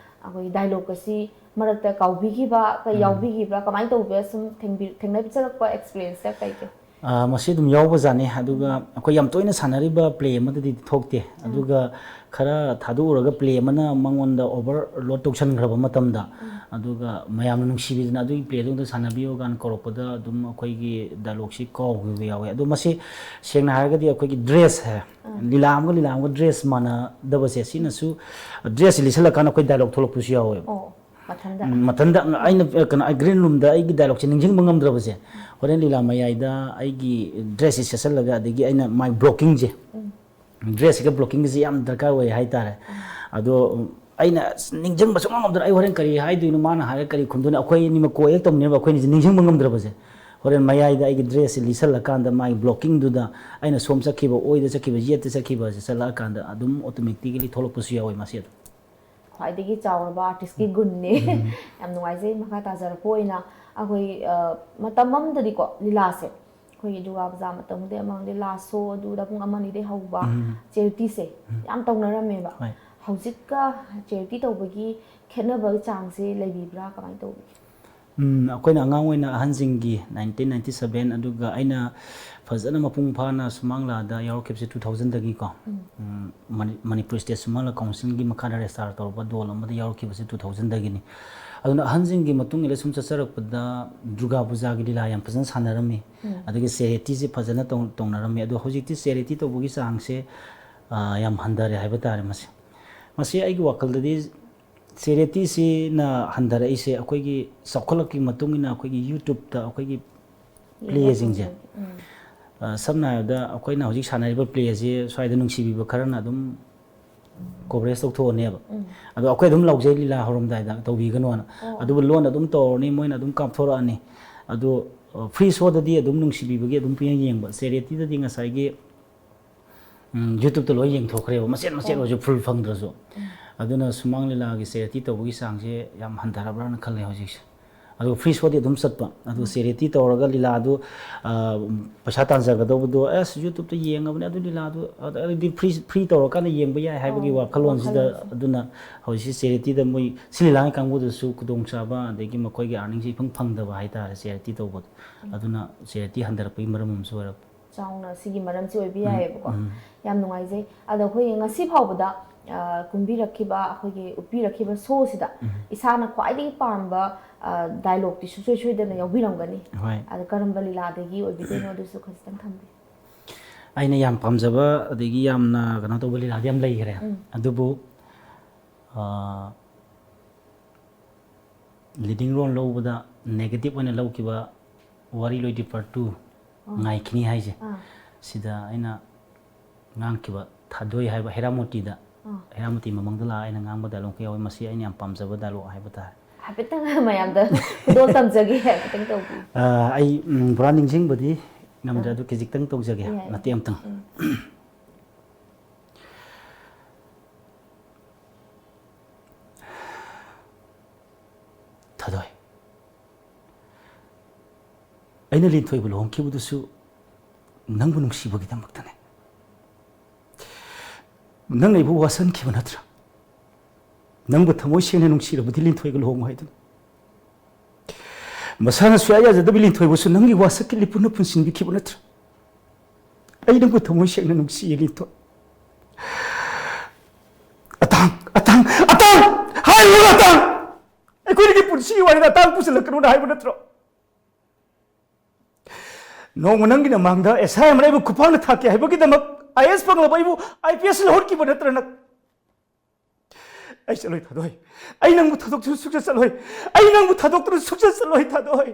ꯑꯩꯈꯣꯏꯒꯤ dialogue ꯑꯁꯤ ꯃꯔꯛꯇ ꯀꯥꯎꯕꯤꯈꯤꯕ, ꯀ-, ꯎꯝ꯫ ꯌꯥꯎꯕꯤꯈꯤꯕ꯭ꯔꯥ? ꯀꯃꯥꯏꯅ ꯇꯧꯕ ꯁꯨꯝ ꯊꯦꯡꯕꯤ-, ꯊꯦꯡꯅꯕꯤꯔꯛꯄ experienceꯀ ꯀꯩ ꯀꯩ? ꯑ, ꯃꯁꯤ ꯑꯗꯨꯝ ꯌꯥꯎꯕꯖꯥꯠꯅꯤ꯫ ꯑꯗꯨꯒ ꯑꯩꯈꯣꯏ ꯌꯥꯝ ꯇꯣꯏꯅ ꯁꯥꯟꯅꯔꯤꯕ play ꯑꯃꯗꯗꯤ ꯊꯣꯛꯇꯦ꯫ ꯑꯗꯨꯒ ꯈꯔ ꯊꯥꯗꯣꯛꯎꯔꯒ play ꯑꯃꯅ ꯃꯉꯣꯟꯗ overload ꯇꯧꯁꯟꯈ꯭ꯔꯕ ꯃꯇꯝꯗ, ꯑꯗꯨꯒ ꯃꯌꯥꯝꯅ ꯅꯨꯡꯁꯤꯕꯤꯗꯅ "ꯑꯗꯨꯒꯤ playꯗꯨ ꯑꯝꯇ ꯁꯥꯟꯅꯕꯤꯌꯨ" ꯀꯥꯏꯅ ꯀꯧꯔꯛꯄꯗ ꯑꯗꯨꯝ ꯑꯩꯈꯣꯏꯒꯤ dialogueꯁꯤ ꯀꯥꯎꯈꯤꯕ ꯌꯥꯎꯋꯦ꯫ ꯑꯗꯣ ꯃꯁꯤ ꯁꯦꯡꯅ ꯍꯥꯏꯔꯒꯗꯤ ꯑꯩꯈꯣꯏꯒꯤ dressꯁꯦ, ꯂꯤꯂꯥ ꯑꯃꯒ ꯂꯤꯂꯥ ꯑꯃꯒ dress ꯃꯥꯟꯅꯗꯕꯁꯦ, ꯁꯤꯅꯁꯨ dressꯁꯦ ꯂꯤꯠꯁꯜꯂꯀꯥꯟꯗ ꯑꯩꯈꯣꯏ dialogue ꯊꯣꯛꯂꯛꯄꯁꯨ ꯌꯥꯎꯋꯦꯕ꯫ ꯑꯣ, ꯃꯊꯟꯗ? ꯎꯝ, ꯃꯊꯟꯗ꯫ ꯑꯩꯅ, ꯑ, ꯀꯩꯅꯣ, ꯑꯩ green roomꯗ ꯑꯩꯒꯤ dialogueꯁꯦ ꯅꯤꯡꯁꯤꯡꯕ ꯉꯝꯗ꯭ꯔꯕꯁꯦ, ꯍꯣꯔꯦꯟ ꯂꯤꯂꯥ ꯃꯌꯥꯏꯗ ꯑꯩꯒꯤ dressꯁꯦ ꯁꯦꯠꯆꯜꯂꯒ, ꯑꯗꯒꯤ ꯑꯩꯅ my blockingꯁꯦ, dressꯁꯤꯒ blockingꯒꯁꯦ ꯌꯥꯝ ꯗꯔꯀꯥꯔ ꯑꯣꯏ ꯍꯥꯏꯇꯥꯔꯦ꯫ ꯑꯗꯣ, ꯎꯝ, ꯑꯩꯅ ꯑꯁ ꯅꯤꯡꯁꯤꯡꯕ ꯁꯨꯡꯉꯝ ꯉꯝꯗꯅ, ꯑꯩ ꯍꯣꯔꯦꯟ ꯀꯔꯤ ꯍꯥꯏꯗꯣꯏꯅꯣ, ꯃꯥꯅ ꯍꯥꯏꯔꯒ ꯀꯔꯤ ꯈꯨꯝꯗꯣꯏꯅꯣ, ꯑꯩꯈꯣꯏ ꯑꯅꯤꯃꯛ ꯀꯣ-act ꯇꯧꯅꯦꯕ, ꯑꯩꯈꯣꯏ ꯑꯅꯤꯁꯦ ꯅꯤꯡꯁꯤꯡꯕ ꯉꯝꯗ꯭ꯔꯕꯁꯦ꯫ ꯍꯣꯔꯦꯟ ꯃꯌꯥꯏꯗ ꯑꯩꯒꯤ dressꯁꯦ ꯂꯤꯠꯁꯜꯂꯀꯥꯟꯗ, my blockingꯗꯨꯗ ꯑꯩꯅ ꯁꯣꯝ ꯆꯠꯈꯤꯕ, ꯑꯣꯏꯗ ꯆꯠꯈꯤꯕ, ꯌꯦꯠꯇ ꯆꯠꯈꯤꯕꯁꯦ ꯆꯠꯂꯛꯑꯀꯥꯟꯗ ꯑꯗꯨꯝ automatically ꯊꯣꯛꯂꯛꯄꯁꯨ ꯌꯥꯎꯋꯦ ꯃꯁꯤ ꯑꯗꯨꯝ꯫ ꯈ꯭ꯋꯥꯏꯗꯒꯤ ꯆꯥꯎꯔꯕ artistꯀꯤ ꯒꯨꯟꯅꯦ꯫ ꯎꯝ꯫ ꯌꯥꯝ ꯅꯨꯡꯉꯥꯏꯖꯩ꯫ ꯃꯈꯥ ꯇꯥꯖꯔꯛꯄ ꯑꯣꯏꯅ ꯑꯩꯈꯣꯏ, ꯑ, ꯃꯇꯝ ꯑꯃꯗꯗꯤꯀꯣ ꯂꯤꯂꯥꯁꯦ ꯑꯩꯈꯣꯏꯒꯤ ꯗꯨꯔꯒꯥ ꯄꯨꯖꯥ ꯃꯇꯝꯗꯒꯤ ꯑꯃꯔꯣꯝꯗ ꯂꯤꯂꯥ show ꯑꯗꯨꯗ ꯄꯨꯡ ꯑꯃ ꯑꯅꯤꯗꯩ ꯍꯧꯕ ꯎꯝ꯫ charityꯁꯦ ꯎꯝ꯫ ꯌꯥꯝ ꯇꯧꯅꯔꯝꯃꯦꯕ꯫ ꯍꯣꯏ꯫ ꯍꯧꯖꯤꯛꯀ charity ꯇꯧꯕꯒꯤ ꯈꯦꯠꯅꯕꯒꯤ ꯆꯥꯡꯁꯦ ꯂꯩꯕꯤꯕ꯭ꯔꯥ? ꯀꯃꯥꯏꯅ ꯇꯧꯕꯤꯒꯦ? ꯎꯝ, ꯑꯩꯈꯣꯏꯅ ꯑꯉꯥꯡ ꯑꯣꯏꯅ ꯑꯍꯟꯁꯤꯡꯒꯤ nineteen ninety seven, ꯑꯗꯨꯒ ꯑꯩꯅ ꯐꯖꯅ ꯃꯄꯨꯡ ꯐꯥꯅ ꯁꯨꯃꯥꯡ ꯂꯤꯂꯥꯗ ꯌꯥꯎꯔꯛꯈꯤꯕꯁꯦ two thousandꯗꯒꯤꯀꯣ꯫ ꯎꯝ꯫ ꯎꯝ, ꯃꯅꯤ-, ꯃꯅꯤꯄꯨꯔ State ꯁꯨꯃꯥꯡ ꯂꯤꯂꯥ Councilꯒꯤ ꯃꯈꯥꯗ register ꯇꯧꯔꯕ ꯗꯣꯜ ꯑꯃꯗ ꯌꯥꯎꯔꯛꯈꯤꯕꯁꯦ two thousandꯗꯒꯤꯅꯤ꯫ ꯑꯗꯨꯅ ꯑꯍꯟꯁꯤꯡꯒꯤ ꯃꯇꯨꯡ ꯏꯜꯂ ꯁꯨꯝ ꯆꯠꯆꯔꯛꯄꯗ ꯗꯨꯔꯒꯥ ꯄꯨꯖꯥꯒꯤ ꯂꯤꯂꯥ ꯌꯥꯝ ꯐꯖꯅ ꯁꯥꯟꯅꯔꯝꯃꯤ꯫ ꯎꯝ꯫ ꯑꯗꯒꯤ charityꯁꯦ ꯐꯖꯅ ꯇꯧ-, ꯇꯧꯅꯔꯝꯃꯤ꯫ ꯑꯗꯣ ꯍꯧꯖꯤꯛꯇꯤ charity ꯇꯧꯕꯒꯤ ꯆꯥꯡꯁꯦ, ꯑ, ꯌꯥꯝ ꯍꯟꯊꯔꯦ ꯍꯥꯏꯕ ꯇꯥꯔꯦ ꯃꯁꯤ꯫ ꯃꯁꯤ ꯑꯩꯒꯤ ꯋꯥꯈꯜꯗꯗꯤ charityꯁꯤꯅ ꯍꯟꯊꯔꯛꯏꯁꯦ ꯑꯩꯈꯣꯏꯒꯤ ꯆꯥꯎꯈꯠꯂꯛꯄꯒꯤ ꯃꯇꯨꯡ ꯏꯟꯅ ꯑꯩꯈꯣꯏꯒꯤ YouTubeꯇ ꯑꯩꯈꯣꯏꯒꯤ playꯁꯤꯡꯁꯦ, ꯎꯝ꯫ ꯑ, ꯁꯝꯅ ꯍꯥꯏꯔꯕꯗ ꯑꯩꯈꯣꯏꯅ ꯍꯧꯖꯤꯛ ꯁꯥꯟꯅꯔꯤꯕ playꯁꯦ ꯁ꯭ꯋꯥꯏꯗ ꯅꯨꯡꯁꯤꯕꯤꯕ ꯈꯔꯅ ꯑꯗꯨꯝ coverage ꯇꯧꯊꯣꯛꯑꯅꯦꯕ꯫ ꯎꯝ꯫ ꯑꯗꯣ ꯑꯩꯈꯣꯏ ꯑꯗꯨꯝ ꯂꯥꯎꯖꯩ, ꯂꯤꯂꯥ ꯍꯧꯔꯝꯗꯥꯏꯗ ꯇꯧꯕꯤꯒꯅꯣꯅ꯫ ꯑꯣ꯫ ꯑꯗꯨꯕꯨ ꯂꯣꯟ ꯑꯗꯨꯝ ꯇꯧꯔꯅꯤ, ꯃꯣꯏꯅ ꯑꯗꯨꯝ ꯀꯥꯞꯊꯣꯔꯛꯑꯅꯤ꯫ ꯑꯗꯣ, ꯑ, free showꯗꯗꯤ ꯑꯗꯨꯝ ꯅꯨꯡꯁꯤꯕꯤꯕꯒꯤ ꯑꯗꯨꯝ ꯄꯨꯌꯦꯡ ꯌꯦꯡꯕ, charityꯗꯗꯤ ꯉꯁꯥꯏꯒꯤ ꯎꯝ, YouTubeꯇ ꯂꯣꯏ ꯌꯦꯡꯊꯣꯛꯈ꯭ꯔꯦꯕ, ꯃꯆꯦꯠ ꯃꯆꯦꯠ ꯑꯣ꯫ ꯑꯣꯏꯔꯁꯨ, full ꯐꯪꯗ꯭ꯔꯁꯨ꯫ ꯎꯝ꯫ ꯑꯗꯨꯅ ꯁꯨꯃꯥꯡ ꯂꯤꯂꯥꯒꯤ charity ꯇꯧꯕꯒꯤ ꯆꯥꯡꯁꯦ ꯌꯥꯝ ꯍꯟꯊꯔꯕ꯭ꯔꯥꯅ ꯈꯜꯂꯦ ꯍꯧꯖꯤꯛꯁꯦ꯫ ꯑꯗꯨꯒ ꯐ꯭ꯔꯤ ꯁꯣꯗꯤ ꯑꯗꯨꯝ ꯆꯠꯄ꯫ ꯑꯗꯨ ꯆꯦꯔꯤꯇꯤ ꯇꯧꯔꯒ ꯂꯤꯂꯥꯗꯨ, ꯑ, ꯄꯩꯁꯥ ꯇꯥꯟꯖꯒꯗꯧꯕꯗꯨ, "ꯑꯁ, YouTube-ꯇ ꯌꯦꯡꯉꯕꯅꯤ, ꯑꯗꯨ ꯂꯤꯂꯥꯗꯨ, ꯑ, ꯑꯗꯨꯗꯤ ꯐ꯭ꯔꯤ, ꯐ꯭ꯔꯤ ꯇꯧꯔꯀꯥꯟꯗ ꯌꯦꯡꯕ ꯌꯥꯏ" ꯍꯥꯏꯕꯒꯤ ꯑꯣ, ꯋꯥꯈꯜꯂꯣꯟꯁꯤꯗ꯫ ꯋꯥꯈꯜꯂꯣꯟꯁꯦ꯫ ꯑꯗꯨꯅ ꯍꯧꯖꯤꯛꯁꯤ ꯆꯦꯔꯤꯇꯤꯗ ꯃꯣꯏ ꯁꯤꯂꯤꯂꯥꯡꯒꯤ ꯀꯥꯡꯕꯨꯗꯁꯨ ꯈꯨꯗꯣꯡꯆꯥꯕ, ꯑꯗꯒꯤ ꯃꯈꯣꯏꯒꯤ earning-ꯁꯦ ꯏꯐꯪ ꯐꯪꯗꯕ ꯍꯥꯏꯇꯥꯔꯦ, ꯆꯦꯔꯤꯇꯤ ꯇꯧꯕꯗꯣ꯫ ꯎꯝ꯫ ꯑꯗꯨꯅ ꯆꯦꯔꯤꯇꯤ ꯍꯟꯊꯔꯛꯄꯒꯤ ꯃꯔꯝ ꯑꯃꯁꯨ ꯑꯣꯏꯔꯛꯄ꯫ ꯆꯥꯎꯅ ꯁꯤꯒꯤ ꯃꯔꯝꯁꯤ ꯑꯣꯏꯕ ꯎꯝ, ꯌꯥꯏꯌꯦꯕꯀꯣ꯫ ꯎꯝ꯫ ꯌꯥꯝ ꯅꯨꯡꯉꯥꯏꯖꯩ꯫ ꯑꯗꯣ ꯑꯩꯈꯣꯏꯒꯤ ꯉꯁꯤ ꯐꯥꯎꯕꯗ, ꯑ, ꯀꯨꯝꯕꯤꯔꯛꯈꯤꯕ, ꯑꯩꯈꯣꯏꯒꯤ ꯎꯠꯄꯤꯔꯛꯈꯤꯕ show-ꯁꯤꯗ ꯎꯝ꯫ ꯏꯁꯥꯅ ꯈ꯭ꯋꯥꯏꯗꯒꯤ ꯄꯥꯝꯕ, ꯑ, dialogue-ꯇꯤ ꯁꯨꯡꯁꯣꯏ ꯁꯣꯏꯗꯅ ꯌꯥꯎꯕꯤꯔꯝꯒꯅꯤ꯫ ꯍꯣꯏ꯫ ꯑꯗꯣ ꯀꯔꯝꯕ ꯂꯤꯂꯥꯗꯒꯤ ꯑꯣꯏꯕꯤꯗꯣꯏꯅꯣ, ꯑꯗꯨꯁꯨ ꯈꯖꯤꯛꯇꯪ ꯊꯝꯕꯤꯌꯨ꯫ ꯑꯩꯅ ꯌꯥꯝ ꯄꯥꯝꯖꯕ ꯑꯗꯒꯤ ꯌꯥꯝꯅ ꯀꯩꯅꯣ ꯇꯧꯕ ꯂꯤꯂꯥꯗꯤ ꯌꯥꯝ ꯂꯩꯈ꯭ꯔꯦ꯫ ꯎꯝ꯫ ꯑꯗꯨꯕꯨ, ꯑ, leading role ꯂꯧꯕꯗ negative ꯑꯣꯏꯅ ꯂꯧꯈꯤꯕ ꯋꯥꯔꯤ ꯂꯣꯏꯗ꯭ꯔꯤ part two, ꯑꯥ꯫ ꯉꯥꯏꯈꯤꯅꯤ ꯍꯥꯏꯁꯦ꯫ ꯑꯥ꯫ ꯁꯤꯗ ꯑꯩꯅ ꯉꯥꯡꯈꯤꯕ ꯊꯥꯗꯣꯏ ꯍꯥꯏꯕ ꯍꯦꯔꯥꯃꯣꯇꯤꯗ, ꯑꯥ꯫ ꯍꯦꯔꯥꯃꯣꯇꯤ ꯃꯃꯥꯡꯗ ꯂꯥꯛꯑ ꯑꯩꯅ ꯉꯥꯡꯕ dialogue ꯌꯥꯎꯋꯤ꯫ ꯃꯁꯤ ꯑꯩꯅ ꯌꯥꯝ ꯄꯥꯝꯖꯕ dialogue ꯍꯥꯏꯕ ꯇꯥꯔꯦ꯫ ꯍꯥꯏꯐꯦꯠꯇꯪ ꯃꯌꯥꯝꯗ ꯈꯨꯗꯣꯜ ꯇꯝꯖꯒꯦ, ꯍꯥꯏꯐꯦꯠꯇꯪ ꯇꯧꯕꯤꯌꯨ꯫ ꯑꯥ, ꯑꯩ, ꯎꯝ, ꯄꯨꯔꯥ ꯅꯤꯡꯁꯤꯡꯕꯗꯤ ꯉꯝꯗ꯭ꯔꯦ, ꯑꯥ꯫ ꯑꯗꯨ ꯈꯖꯤꯛꯇꯪ ꯇꯧꯖꯒꯦ, ꯌꯥꯏ꯫ ꯃꯇꯦꯛ ꯑꯃꯇꯪ꯫ ꯎꯝ꯫ ꯊꯥꯗꯣꯏ, ꯑꯩꯅ ꯂꯤꯟꯊꯣꯏꯕ ꯂꯨꯍꯣꯡꯈꯤꯕꯗꯨꯁꯨ ꯅꯪꯕꯨ ꯅꯨꯡꯁꯤꯕꯒꯤꯗꯃꯛꯇꯅꯦ꯫ ꯅꯪꯅ ꯑꯩꯕꯨ ꯋꯥꯁꯟꯈꯤꯕ ꯅꯠꯇ꯭ꯔꯥ? ꯅꯪꯕꯨ ꯊꯃꯣꯏ ꯁꯦꯡꯅ ꯅꯨꯡꯁꯤꯔꯕꯗꯤ ꯂꯤꯟꯊꯣꯏꯒ ꯂꯨꯍꯣꯡꯉꯨ ꯍꯥꯏꯗꯨꯅ꯫ ꯃꯁꯥꯅ ꯁꯨꯡꯌꯥ ꯌꯥꯖꯗꯕꯤ ꯂꯤꯟꯊꯣꯏꯕꯨꯁꯨ ꯅꯪꯒꯤ ꯋꯥꯁꯛꯀꯤ ꯂꯤꯄꯨꯅ ꯄꯨꯟꯁꯤꯟꯕꯤꯈꯤꯕ ꯅꯠꯇ꯭ꯔꯥ? ꯑꯩ ꯅꯪꯕꯨ ꯊꯃꯣꯏ ꯁꯦꯡꯅ ꯅꯨꯡꯁꯤꯌꯦ, ꯂꯤꯟꯊꯣꯏ꯫ ꯑꯇꯥꯡ, ꯑꯇꯥꯡ, ꯑꯇꯥꯡ! ꯍꯥꯏꯔꯤꯕ ꯑꯇꯥꯡ! ꯑꯩꯈꯣꯏꯒꯤ ꯄꯨꯟꯁꯤꯒꯤ ꯋꯥꯔꯤꯗ ꯑꯇꯥꯡ ꯄꯨꯁꯤꯜꯂꯛꯀꯅꯨꯅ ꯍꯥꯏꯕ ꯅꯠꯇ꯭ꯔꯣ? ꯅꯣꯡꯃ ꯅꯪꯒꯤ ꯅꯃꯥꯡꯗ ꯑꯦꯁ ꯑꯥꯏ ꯑꯃꯅ ꯑꯩꯕꯨ ꯈꯨꯄꯥꯛꯅ ꯊꯥꯈꯤ ꯍꯥꯏꯕꯒꯤꯗꯃꯛ ꯑꯥꯏ ꯑꯦꯁ ꯐꯪꯂꯕ ꯑꯩꯕꯨ ꯑꯥꯏ ꯄꯤ ꯑꯦꯁ ꯂꯧꯍꯟꯈꯤꯕ ꯅꯠꯇ꯭ꯔꯥ ꯅꯪ? ꯑꯩ ꯆꯠꯂꯣꯏ, ꯊꯥꯗꯣꯏ꯫ ꯑꯩ ꯅꯪꯕꯨ ꯊꯥꯗꯣꯛꯇꯨꯅ ꯁꯨꯛꯆꯠ ꯆꯠꯂꯣꯏ꯫ ꯑꯩ ꯅꯪꯕꯨ ꯊꯥꯗꯣꯛꯇꯨꯅ ꯁꯨꯛꯆꯠ ꯆꯠꯂꯣꯏ, ꯊꯥꯗꯣꯏ꯫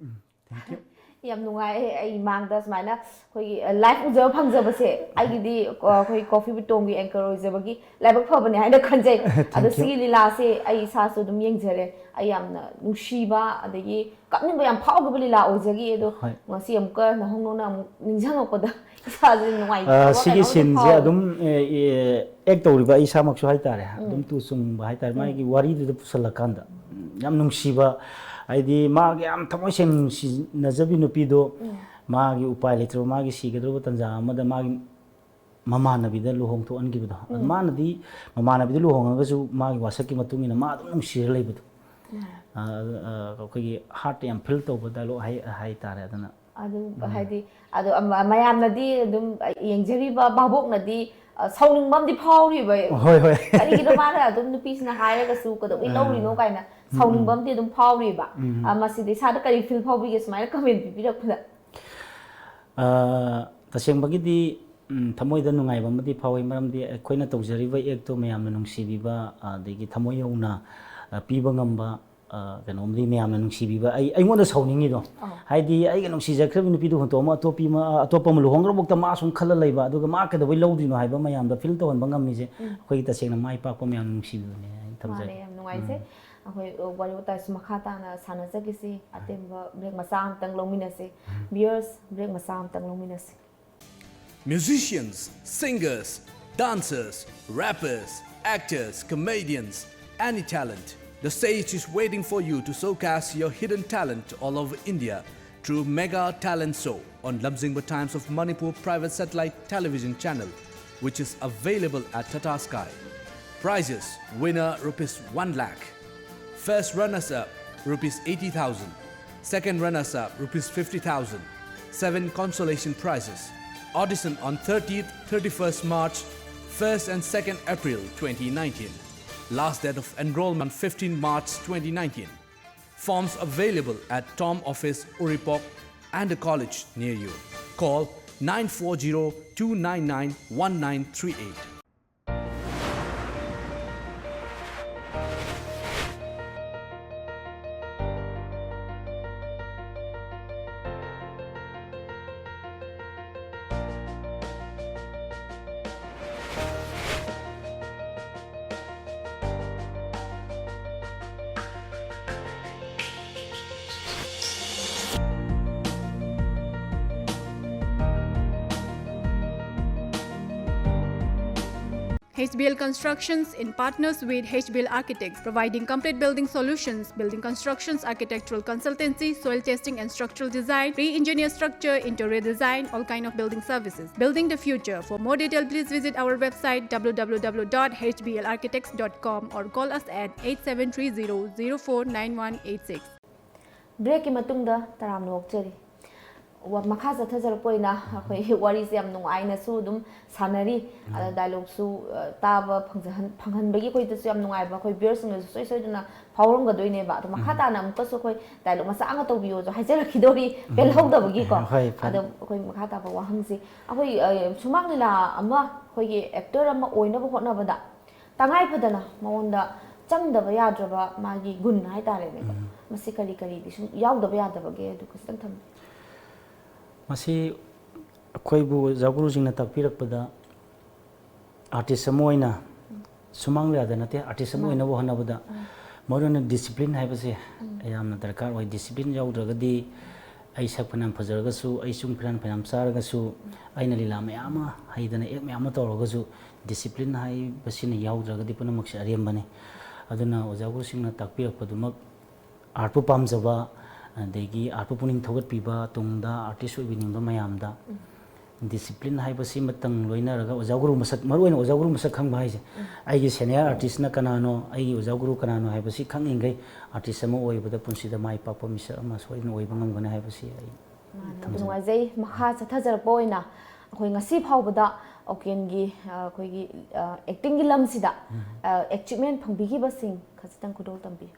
ꯎꯝ, thank you꯫ ꯌꯥꯝ ꯅꯨꯡꯉꯥꯏ꯫ ꯑꯩ ꯃꯥꯡꯗ ꯁꯨꯃꯥꯏꯅ ꯑꯩꯈꯣꯏꯒꯤ, ꯑ, live ꯎꯖꯕ ꯐꯪꯖꯕꯁꯦ ꯑꯩꯒꯤꯗꯤ, ꯑ, ꯑꯩꯈꯣꯏ ꯀꯣꯐꯤ ꯕꯤꯠ ꯇꯣꯝꯒꯤ anchor ꯑꯣꯏꯖꯕꯒꯤ ꯂꯥꯏꯕꯛ ꯐꯕꯅꯦ ꯍꯥꯏꯅ ꯈꯟꯖꯩ꯫ Thank ꯑꯗꯣ you꯫ ꯁꯤꯒꯤ ꯂꯤꯂꯥꯁꯦ ꯑꯩ ꯏꯁꯥꯁꯨ ꯑꯗꯨꯝ ꯌꯦꯡꯖꯔꯦ꯫ ꯑꯩ ꯌꯥꯝꯅ ꯅꯨꯡꯁꯤꯕ ꯑꯗꯒꯤ ꯀꯞꯅꯤꯡꯕ ꯌꯥꯝ ꯐꯥꯎꯈꯤꯕ ꯂꯤꯂꯥ ꯑꯣꯏꯖꯈꯤ꯫ ꯑꯗꯣ ꯍꯣꯏ꯫ ꯉꯁꯤ ꯑꯃꯨꯛꯀ ꯅꯧꯍꯧꯅꯅ ꯑꯃꯨꯛ ꯅꯤꯡꯁꯤꯡꯉꯛꯄꯗ ꯏꯁꯥꯁꯦ ꯅꯨꯡꯉꯥꯏꯇꯕ ꯑ, ꯁꯤꯒꯤ ꯀꯩꯅꯣꯝ ꯑꯗꯨꯝ sceneꯁꯦ ꯐꯥꯎꯋꯦ꯫ ꯑꯗꯨꯝ, ꯑꯦ, ꯑꯦ, act ꯇꯧꯔꯤꯕ ꯑꯩ ꯏꯁꯥꯃꯛꯁꯨ ꯍꯥꯏꯇꯥꯔꯦ, ꯎꯝ꯫ ꯑꯗꯨꯝ ꯇꯨ ꯆꯨꯡꯕ ꯍꯥꯏꯇꯥꯔꯦ, ꯎꯝ꯫ ꯃꯥꯒꯤ ꯋꯥꯔꯤꯗꯨꯗ ꯄꯨꯁꯜꯂꯀꯥꯟꯗ, ꯎꯝ, ꯌꯥꯝ ꯅꯨꯡꯁꯤꯕ, ꯍꯥꯏꯗꯤ ꯃꯥꯒꯤ ꯌꯥꯝ ꯊꯃꯣꯏ ꯁꯦꯡꯅ ꯅꯨꯡꯁꯤꯅꯖꯕꯤ ꯅꯨꯄꯤꯗꯣ, ꯃꯥꯒꯤ ꯎꯄꯥꯏ ꯂꯩꯇ꯭ꯔꯕ, ꯃꯥꯒꯤ ꯁꯤꯒꯗꯧꯔꯕ ꯇꯥꯟꯖꯥ ꯑꯃꯗ ꯃꯥꯒꯤ ꯃꯃꯥꯟꯅꯕꯤꯗ ꯂꯨꯍꯣꯡ ꯊꯣꯛꯍꯟꯈꯤꯕꯗꯣ, ꯑꯗꯨ ꯃꯥꯅꯗꯤ, ꯃꯃꯥꯟꯅꯕꯤꯗ ꯂꯨꯍꯣꯡꯉꯒꯁꯨ ꯃꯥꯒꯤ ꯋꯥꯁꯛꯀꯤ ꯃꯇꯨꯡ ꯏꯟꯅ ꯃꯥ ꯑꯗꯨꯝ ꯅꯨꯡꯁꯤꯔ ꯂꯩꯕꯗꯣ, ꯑ, ꯑ, ꯑꯩꯈꯣꯏꯒꯤ ꯍꯥꯔꯠꯇ ꯌꯥꯝ ꯐꯤꯜ ꯇꯧꯕ ꯗꯥꯏꯂꯣꯛ ꯍꯥꯏ, ꯍꯥꯏꯇꯥꯔꯦ꯫ ꯑꯗꯨꯅ ꯑꯗꯨ ꯍꯥꯏꯗꯤ, ꯑꯗꯣ ꯑꯃ-, ꯃꯌꯥꯝꯅꯗꯤ ꯑꯗꯨꯝ, ꯑ, ꯌꯦꯡꯖꯔꯤꯕ ꯚꯥꯕꯣꯛꯅꯗꯤ, ꯑ, ꯁꯥꯎꯅꯤꯡꯕ ꯑꯃꯗꯤ ꯐꯥꯎꯔꯤꯕ꯫ ꯍꯣꯏ, ꯍꯣꯏ꯫ ꯀꯔꯤꯒꯤꯅꯣ ꯃꯥꯅ ꯑꯗꯨꯝ ꯅꯨꯄꯤꯁꯤꯅ ꯍꯥꯏꯔꯒꯁꯨ ꯀꯩꯗꯧꯕꯩ ꯑꯥ꯫ ꯂꯧꯔꯤꯅꯣ ꯀꯥꯏꯅ ꯎꯝ, ꯁꯥꯎꯅꯤꯡꯕ ꯎꯝ꯫ ꯑꯃꯗꯤ ꯑꯗꯨꯝ ꯐꯥꯎꯔꯤꯕ꯫ ꯎꯝ, ꯎꯝ꯫ ꯑ, ꯃꯁꯤꯗ ꯏꯁꯥꯗ ꯀꯔꯤ ꯐꯤꯜ ꯐꯥꯎꯕꯤꯒꯦ ꯁꯨꯃꯥꯏꯅ ꯀꯃꯦꯟ ꯄꯤꯕꯤꯔꯛꯄꯗ? ꯑ, ꯇꯁꯦꯡꯕꯒꯤꯗꯤ, ꯎꯝ, ꯊꯃꯣꯏꯗ ꯅꯨꯡꯉꯥꯏꯕ ꯑꯃꯗꯤ ꯐꯥꯎꯏ, ꯃꯔꯝꯗꯤ ꯑꯩꯈꯣꯏꯅ ꯇꯧꯖꯔꯤꯕ ꯑꯦꯛꯇꯣ ꯃꯌꯥꯝꯅ ꯅꯨꯡꯁꯤꯕꯤꯕ, ꯑꯗꯒꯤ ꯊꯃꯣꯏ ꯌꯧꯅ, ꯑ, ꯄꯤꯕ ꯉꯝꯕ, ꯑ, ꯀꯩꯅꯣꯝꯗꯤ ꯃꯌꯥꯝꯅ ꯅꯨꯡꯁꯤꯕꯤꯕ, ꯑꯩ, ꯑꯩꯉꯣꯟꯗ ꯁꯥꯎꯅꯤꯡꯉꯤꯗꯣ꯫ ꯑꯧ꯫ ꯍꯥꯏꯗꯤ ꯑꯩꯒ ꯅꯨꯡꯁꯤꯖꯈ꯭ꯔꯕ ꯅꯨꯄꯤꯗꯨ ꯍꯨꯟꯇꯣꯛꯑꯝꯃ ꯑꯇꯣꯞꯄꯤ ꯑꯃ, ꯑꯇꯣꯞꯄ ꯑꯃ ꯂꯨꯍꯣꯡꯈ꯭ꯔꯕꯧꯇ ꯃꯥ ꯁꯨꯝ ꯈꯜꯂ ꯂꯩꯕ, ꯑꯗꯨꯒ ꯃꯥ ꯀꯩꯗꯧꯕꯩ ꯂꯧꯗꯣꯏꯅꯣ ꯍꯥꯏꯕ ꯃꯌꯥꯝꯗ ꯐꯤꯜ ꯇꯧꯍꯟꯕ ꯉꯝꯃꯤꯁꯦ, ꯎꯝ꯫ ꯑꯩꯈꯣꯏꯒꯤ ꯇꯁꯦꯡꯅ ꯃꯥꯏ ꯄꯥꯛꯄ ꯃꯌꯥꯝꯅ ꯅꯨꯡꯁꯤꯕꯤꯕꯅꯦ ꯍꯥꯏꯅ ꯊꯝꯖꯒꯦ꯫ ꯃꯥꯅꯦ, ꯌꯥꯝ ꯅꯨꯡꯉꯥꯏꯖꯩ꯫ ꯎꯝ꯫ ꯑꯩꯈꯣꯏ, ꯑ, ꯋꯥꯔꯤ ꯋꯥꯇꯥꯏꯁꯨ ꯃꯈꯥ ꯇꯥꯅ ꯁꯥꯟꯅꯖꯈꯤꯁꯤ꯫ ꯑꯇꯦꯟꯕ ꯕ꯭ꯔꯦꯛ ꯃꯆꯥ ꯑꯃꯇꯪ ꯂꯧꯃꯤꯟꯅꯁꯤ꯫ ꯎꯝ꯫ ꯚꯤꯌꯔꯁ, ꯕ꯭ꯔꯦꯛ ꯃꯆꯥ ꯑꯃꯇꯪ ꯂꯧꯃꯤꯟꯅꯁꯤ꯫ Musicians, singers, dancers, rappers, actors, comedians, any talent. The stage is waiting for you to showcase your hidden talent all over India through Mega Talent Show on Lamjingba Times of Manipur private satellite television channel, which is available at Tata Sky. Prizes: winner rupees one lakh, first runners up rupees eighty thousand, second runners up rupees fifty thousand, seven consolation prizes. Audition on thirtieth, thirty-first March, first and second April twenty nineteen. Last date of enrollment, fifteen March twenty nineteen. Forms available at Tom Office, Uripok, and the college near you. Call nine four zero two nine nine one nine three eight. H B L Constructions, in partners with H B L Architects, providing complete building solutions, building constructions, architectural consultancy, soil testing and structural design, pre-engineered structure, interior design, all kind of building services. Building the future. For more detail, please visit our website w w w dot h b l architects dot com or call us at eight seven three zero zero four nine one eight six. ꯕ꯭ꯔꯦꯛꯀꯤ ꯃꯇꯨꯡꯗ ꯇꯔꯥꯝꯅ ꯑꯣꯛꯆꯔꯤ꯫ ꯋꯥ- ꯃꯈꯥ ꯆꯠꯊꯖꯔꯛꯄ ꯑꯣꯏꯅ ꯑꯩꯈꯣꯏ ꯋꯥꯔꯤꯁꯦ ꯌꯥꯝ ꯅꯨꯡꯉꯥꯏꯅꯁꯨ ꯑꯗꯨꯝ ꯁꯥꯟꯅꯔꯤ꯫ ꯑꯗ ꯗꯥꯏꯂꯣꯛꯁꯨ ꯑ, ꯇꯥꯕ ꯐꯪꯖꯍꯟ- ꯐꯪꯍꯟꯕꯒꯤ ꯑꯩꯈꯣꯏꯗꯁꯨ ꯌꯥꯝ ꯅꯨꯡꯉꯥꯏꯕ, ꯑꯩꯈꯣꯏ ꯚ꯭ꯌꯨꯋꯔꯁꯤꯡꯅꯁꯨ ꯁꯣꯏ ꯁꯣꯏꯗꯅ ꯐꯥꯎꯔꯝꯒꯗꯣꯏꯅꯦꯕ꯫ ꯑꯗꯣ ꯃꯈꯥ ꯇꯥꯅ ꯑꯃꯨꯛꯀꯁꯨ ꯑꯩꯈꯣꯏ ꯗꯥꯏꯂꯣꯛ ꯃꯆꯥ ꯑꯃ ꯇꯧꯕꯤꯌꯣꯁꯨ ꯍꯥꯏꯖꯔꯛꯈꯤꯗꯧꯔꯤ, ꯄꯦꯜꯍꯧꯗꯕꯒꯤꯀꯣ꯫ ꯍꯣꯏ, ꯐꯅꯤ꯫ ꯑꯗꯣ ꯑꯩꯈꯣꯏ ꯃꯈꯥ ꯇꯥꯕ ꯋꯥꯍꯪꯁꯤ ꯑꯩꯈꯣꯏ ꯑ, ꯁꯨꯃꯥꯡ ꯂꯤꯂꯥ ꯑꯃ ꯑꯩꯈꯣꯏꯒꯤ ꯑꯦꯛꯇꯔ ꯑꯃ ꯑꯣꯏꯅꯕ ꯍꯣꯠꯅꯕꯗ ꯇꯉꯥꯏ ꯐꯗꯅ ꯃꯉꯣꯟꯗ ꯆꯪꯗꯕ ꯌꯥꯗ꯭ꯔꯕ ꯃꯥꯒꯤ ꯒꯨꯟ ꯍꯥꯏꯇꯥꯔꯦꯅꯦꯀꯣ꯫ ꯃꯁꯤ ꯀꯔꯤ ꯀꯔꯤꯗꯤ ꯁꯨꯝ ꯌꯥꯎꯗꯕ ꯌꯥꯗꯕꯒꯦ ꯑꯗꯨ ꯈꯖꯤꯛꯇꯪ ꯊꯝꯕꯤꯌꯨ꯫ ꯃꯁꯤ ꯑꯩꯈꯣꯏꯕꯨ ꯑꯣꯖꯥ ꯒꯨꯔꯨꯁꯤꯡꯅ ꯇꯥꯛꯄꯤꯔꯛꯄꯗ ꯑꯥꯔꯇꯤꯁ ꯑꯃ ꯑꯣꯏꯅ ꯁꯨꯃꯥꯡ ꯂꯤꯂꯥꯗ ꯅꯠꯇꯦ, ꯑꯥꯔꯇꯤꯁ ꯑꯃ ꯑꯣꯏꯅꯕ ꯍꯣꯠꯅꯕꯗ ꯃꯔꯨꯑꯣꯏꯅ ꯗꯤꯁꯤꯄ꯭ꯂꯤꯟ ꯍꯥꯏꯕꯁꯦ ꯌꯥꯝꯅ ꯗꯔꯀꯥꯔ ꯑꯣꯏ꯫ ꯗꯤꯁꯤꯄ꯭ꯂꯤꯟ ꯌꯥꯎꯗ꯭ꯔꯒꯗꯤ ꯑꯩ ꯁꯛ ꯐꯅꯌꯥꯝ ꯐꯖꯔꯒꯁꯨ, ꯑꯩ ꯆꯨꯡ ꯐꯤꯔꯥꯟ ꯐꯅꯌꯥꯝ ꯆꯥꯔꯒꯁꯨ, ꯑꯩꯅ ꯂꯤꯂꯥ ꯃꯌꯥꯝ ꯑꯃ ꯍꯩꯗꯅ ꯑꯦꯛ ꯃꯌꯥꯝ ꯑꯃ ꯇꯧꯔꯒꯁꯨ ꯗꯤꯁꯤꯄ꯭ꯂꯤꯟ ꯍꯥꯏꯕꯁꯤꯅ ꯌꯥꯎꯗ꯭ꯔꯒꯗꯤ ꯄꯨꯝꯅꯃꯛꯁꯦ ꯑꯔꯦꯝꯕꯅꯤ꯫ ꯑꯗꯨꯅ ꯑꯣꯖꯥ ꯒꯨꯔꯨꯁꯤꯡꯅ ꯇꯥꯛꯄꯤꯔꯛꯄꯗꯨꯃꯛ ꯑꯥꯔꯠꯄꯨ ꯄꯥꯝꯖꯕ, ꯑꯗꯒꯤ ꯑꯥꯔꯠꯄꯨ ꯄꯨꯛꯅꯤꯡ ꯊꯧꯒꯠꯄꯤꯕ, ꯇꯨꯡꯗ ꯑꯥꯔꯇꯤꯁ ꯑꯣꯏꯕꯤꯅꯤꯡꯕ ꯃꯌꯥꯝꯗ ꯗꯤꯁꯤꯄ꯭ꯂꯤꯟ ꯍꯥꯏꯕꯁꯤꯃꯇꯪ ꯂꯣꯏꯅꯔꯒ ꯑꯣꯖꯥ ꯒꯨꯔꯨ ꯃꯁꯛ, ꯃꯔꯨꯑꯣꯏꯅ ꯑꯣꯖꯥ ꯒꯨꯔꯨ ꯃꯁꯛ ꯈꯪꯕ ꯍꯥꯏꯁꯦ, ꯑꯩꯒꯤ ꯁꯦꯅꯤꯌꯔ ꯑꯥꯔꯇꯤꯁꯅ ꯀꯅꯥꯅꯣ, ꯑꯩꯒꯤ ꯑꯣꯖꯥ ꯒꯨꯔꯨ ꯀꯅꯥꯅꯣ ꯍꯥꯏꯕꯁꯤ ꯈꯪꯉꯤꯈꯩ ꯑꯥꯔꯇꯤꯁ ꯑꯃ ꯑꯣꯏꯕꯗ ꯄꯨꯟꯁꯤꯗ ꯃꯥꯏ ꯄꯥꯛꯄ ꯃꯤꯁꯛ ꯑꯃ ꯁꯣꯏꯗꯅ ꯑꯣꯏꯕ ꯉꯝꯒꯅꯤ ꯍꯥꯏꯕꯁꯤ ꯑꯩ ꯃꯥꯅꯦ, ꯑꯗꯨ ꯊꯝꯖꯒꯦ꯫ ꯅꯨꯡꯉꯥꯏꯖꯩ꯫ ꯃꯈꯥ ꯆꯠꯊꯖꯔꯛꯄ ꯑꯣꯏꯅ ꯑꯩꯈꯣꯏ ꯉꯁꯤ ꯐꯥꯎꯕꯗ ꯑꯣꯀꯦꯟꯒꯤ ꯑ, ꯑꯩꯈꯣꯏꯒꯤ ꯑꯦꯛꯇꯤꯡꯒꯤ ꯂꯝꯁꯤꯗ ꯑꯦꯆꯤꯞꯃꯦꯟ ꯐꯪꯕꯤꯈꯤꯕꯁꯤꯡ ꯈꯖꯤꯛꯇꯪ ꯈꯨꯗꯣꯜ ꯇꯝꯕꯤꯌꯨ꯫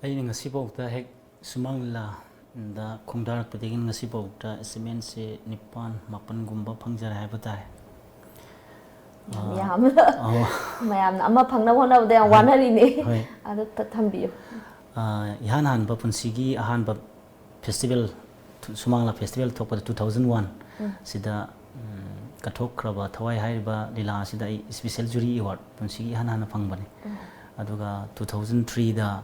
ꯑꯩꯅ ꯉꯁꯤꯐꯥꯎꯗ ꯍꯦꯛ ꯁꯨꯃꯥꯡ ꯂꯤꯂꯥꯗ ꯈꯣꯡꯗꯥꯔꯛꯄꯗꯒꯤ ꯉꯁꯤꯐꯥꯎꯗ ꯑꯦꯆꯤꯞꯃꯦꯟꯁꯦ ꯅꯤꯄꯥꯟ ꯃꯥꯄꯟꯒꯨꯝꯕ ꯐꯪꯖꯔꯦ ꯍꯥꯏꯕ ꯇꯥꯔꯦ꯫ ꯌꯥꯝ ꯌꯥꯝ ꯑꯣ꯫ ꯃꯌꯥꯝꯅ ꯑꯃ ꯐꯪꯅꯕ ꯍꯣꯠꯅꯕꯗ ꯌꯥꯝ ꯋꯥꯅꯔꯤꯅꯦ꯫ ꯍꯣꯏ꯫ ꯑꯗꯨ ꯊ- ꯊꯝꯕꯤꯌꯨ꯫ ꯑ, ꯏꯍꯥꯟ ꯍꯥꯟꯕ ꯄꯨꯟꯁꯤꯒꯤ ꯑꯍꯥꯟꯕ ꯐꯦꯁꯇꯤꯚꯦꯜ, ꯊꯨ- ꯁꯨꯃꯥꯡ ꯂꯤꯂꯥ ꯐꯦꯁꯇꯤꯚꯦꯜ ꯊꯣꯛꯄꯗ two thousand one ꯁꯤꯗ, ꯎꯝ, ꯀꯠꯊꯣꯛꯈ꯭ꯔꯕ ꯊꯋꯥꯏ ꯍꯥꯏꯔꯤꯕ ꯂꯤꯂꯥ ꯑꯁꯤꯗ ꯑꯩ ꯏꯁꯄꯤꯁꯦꯜ ꯖꯨꯔꯤ ꯑꯦꯋꯥꯔꯗ ꯄꯨꯟꯁꯤꯒꯤ ꯏꯍꯥꯟ ꯍꯥꯟꯅ ꯐꯪꯕꯅꯤ꯫ ꯑꯗꯨꯒ two thousand threeꯗ,